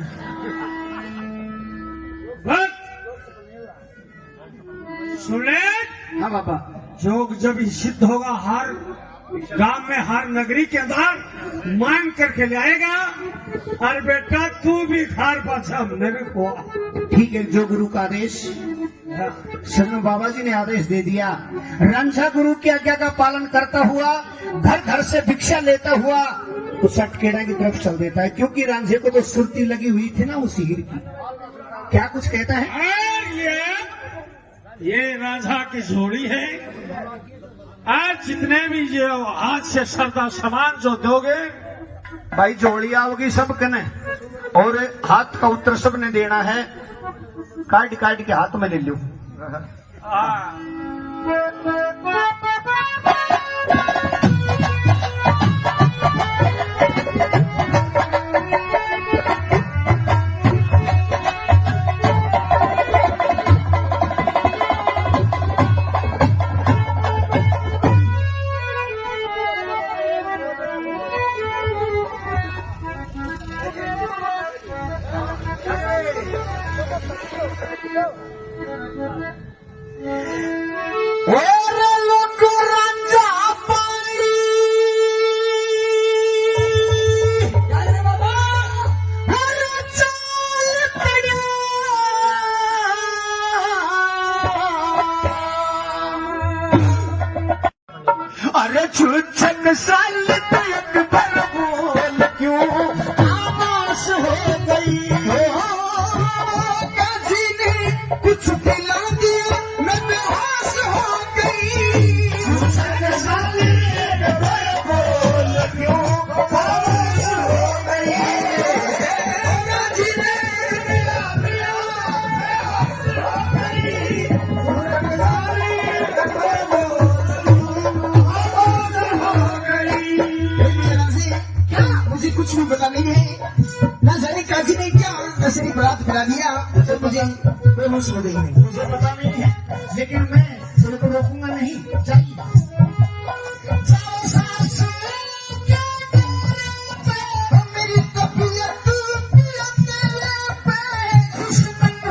बस। सुन ले। हाँ बाबा। जोग जब ही सिद्ध होगा, हर गांव में, हर नगरी के अंदर मांग करके ले आएगा। और बेटा, तू भी घर पाछा मेरे को। ठीक है, जो गुरु का आदेश। हाँ। सुनो, बाबा जी ने आदेश दे दिया, रांझा गुरु की आज्ञा का पालन करता हुआ, घर घर से भिक्षा लेता हुआ उस अटकेड़ा की तरफ चल देता है, क्योंकि रांझे को तो सुरती लगी हुई थी ना उस हीर की। क्या कुछ कहता है? और ये, ये रांझा की झोली है। आज जितने भी ये हाथ से श्रद्धा सामान जो दोगे, भाई, झोली आओगी सब कने, और हाथ का उत्तर सब ने देना है, काट काट के हाथ में ले लो। हाँ। और लोग रांझा पानी, अरे बाबा, अरे चाल पड़ा। अरे छुछन साल ते अकबर बोल क्यों आवाज हो गई हो, काजी ने कुछ पिला दिया, मैं बेहोश हो गई। छुछन साल ते अकबर बोल क्यों आवाज हो गई, काजी ने पिला दिया, मैं बेहोश हो गई। क्या? मुझे कुछ भी पता नहीं है। ना जाने काजी ने क्या ऐसे ही बरात करा दिया, तो मुझे कोई होश में नहीं। मुझे पता नहीं है, लेकिन मैं तेरे को रोकूंगा नहीं। जाइए। जाओ सासू, क्या मेरी तबीयत, तबीयत तेरे पे खुश नहीं।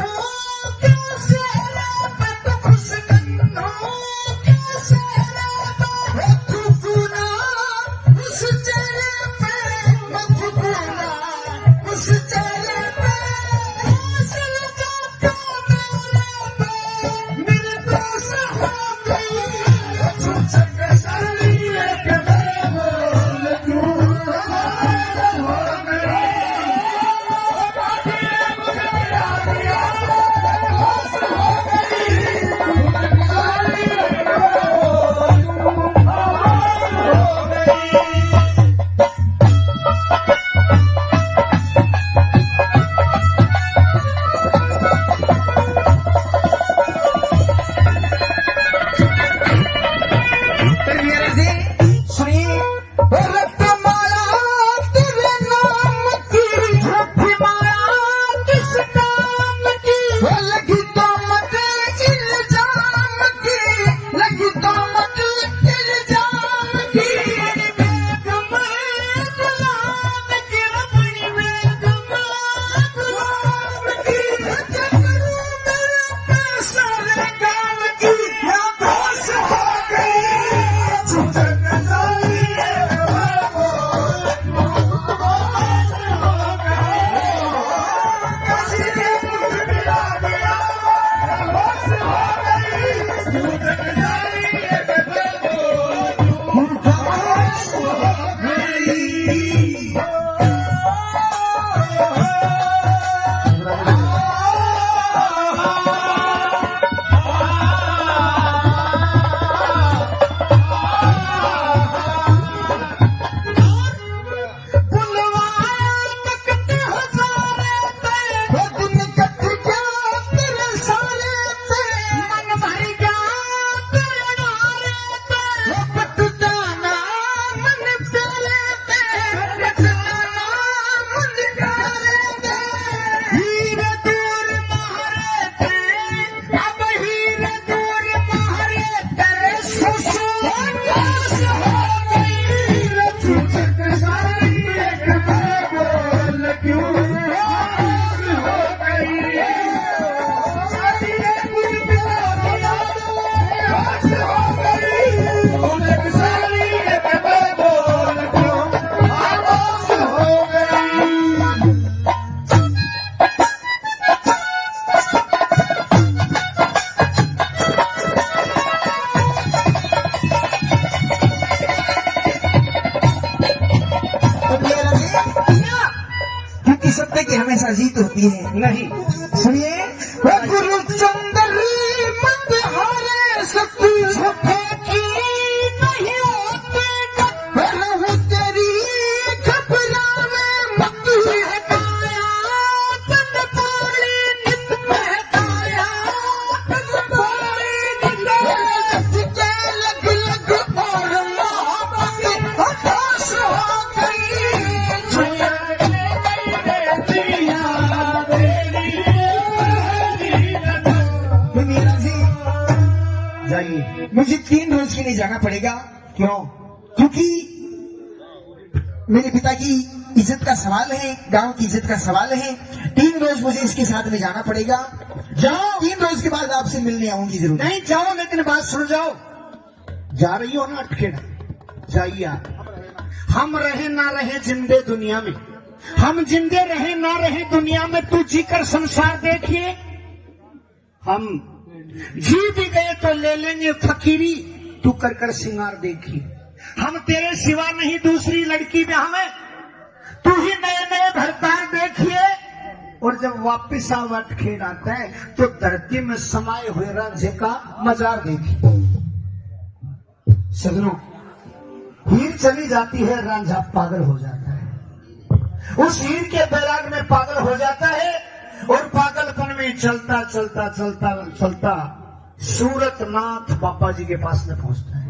क्योंकि सत्य की हमेशा जीत होती है। नहीं। सुनिए, वो गुरु चंद्र मत हारे, सत्य झूठे की नहीं होती टक्कर, वो तेरी घबरावे मत। बहकाया तन पानी नित बहकाया तन पानी नित। लग लग और मोहब्बत होश हो गई। दुनिया जी, जाइए। मुझे तीन रोज के लिए जाना पड़ेगा। क्यों? क्योंकि मेरे पिता की इज्जत का सवाल है, गांव की इज्जत का सवाल है। तीन रोज मुझे इसके साथ में जाना पड़ेगा। जाओ। तीन रोज के बाद आपसे मिलने आऊंगी जरूर। नहीं, जाओ, लेकिन बात सुन, जाओ। जा रही हो ना अटखेड़ा, जाइए आप। हम रहे ना रहे जिंदे दुनिया में, हम जिंदे रहे ना रहे दुनिया में, तू जीकर संसार देखिए। हम जी भी गए तो ले लेंगे फकीरी, तू कर कर सिंगार देखिए। हम तेरे सिवा नहीं दूसरी लड़की में हमें, तू ही नए नए भरतार देखिए। और जब वापिस आवा अटखेड़ा तै, तो धरती में समाए हुए रांझे का मजार देखिए। सजनों, हीर चली जाती है, रांझा पागल हो जाता है। उस हीर के बैराग में पागल हो जाता है और पागलपन में चलता, चलता, चलता, चलता सूरतनाथ बाबा जी के पास में पहुंचता है।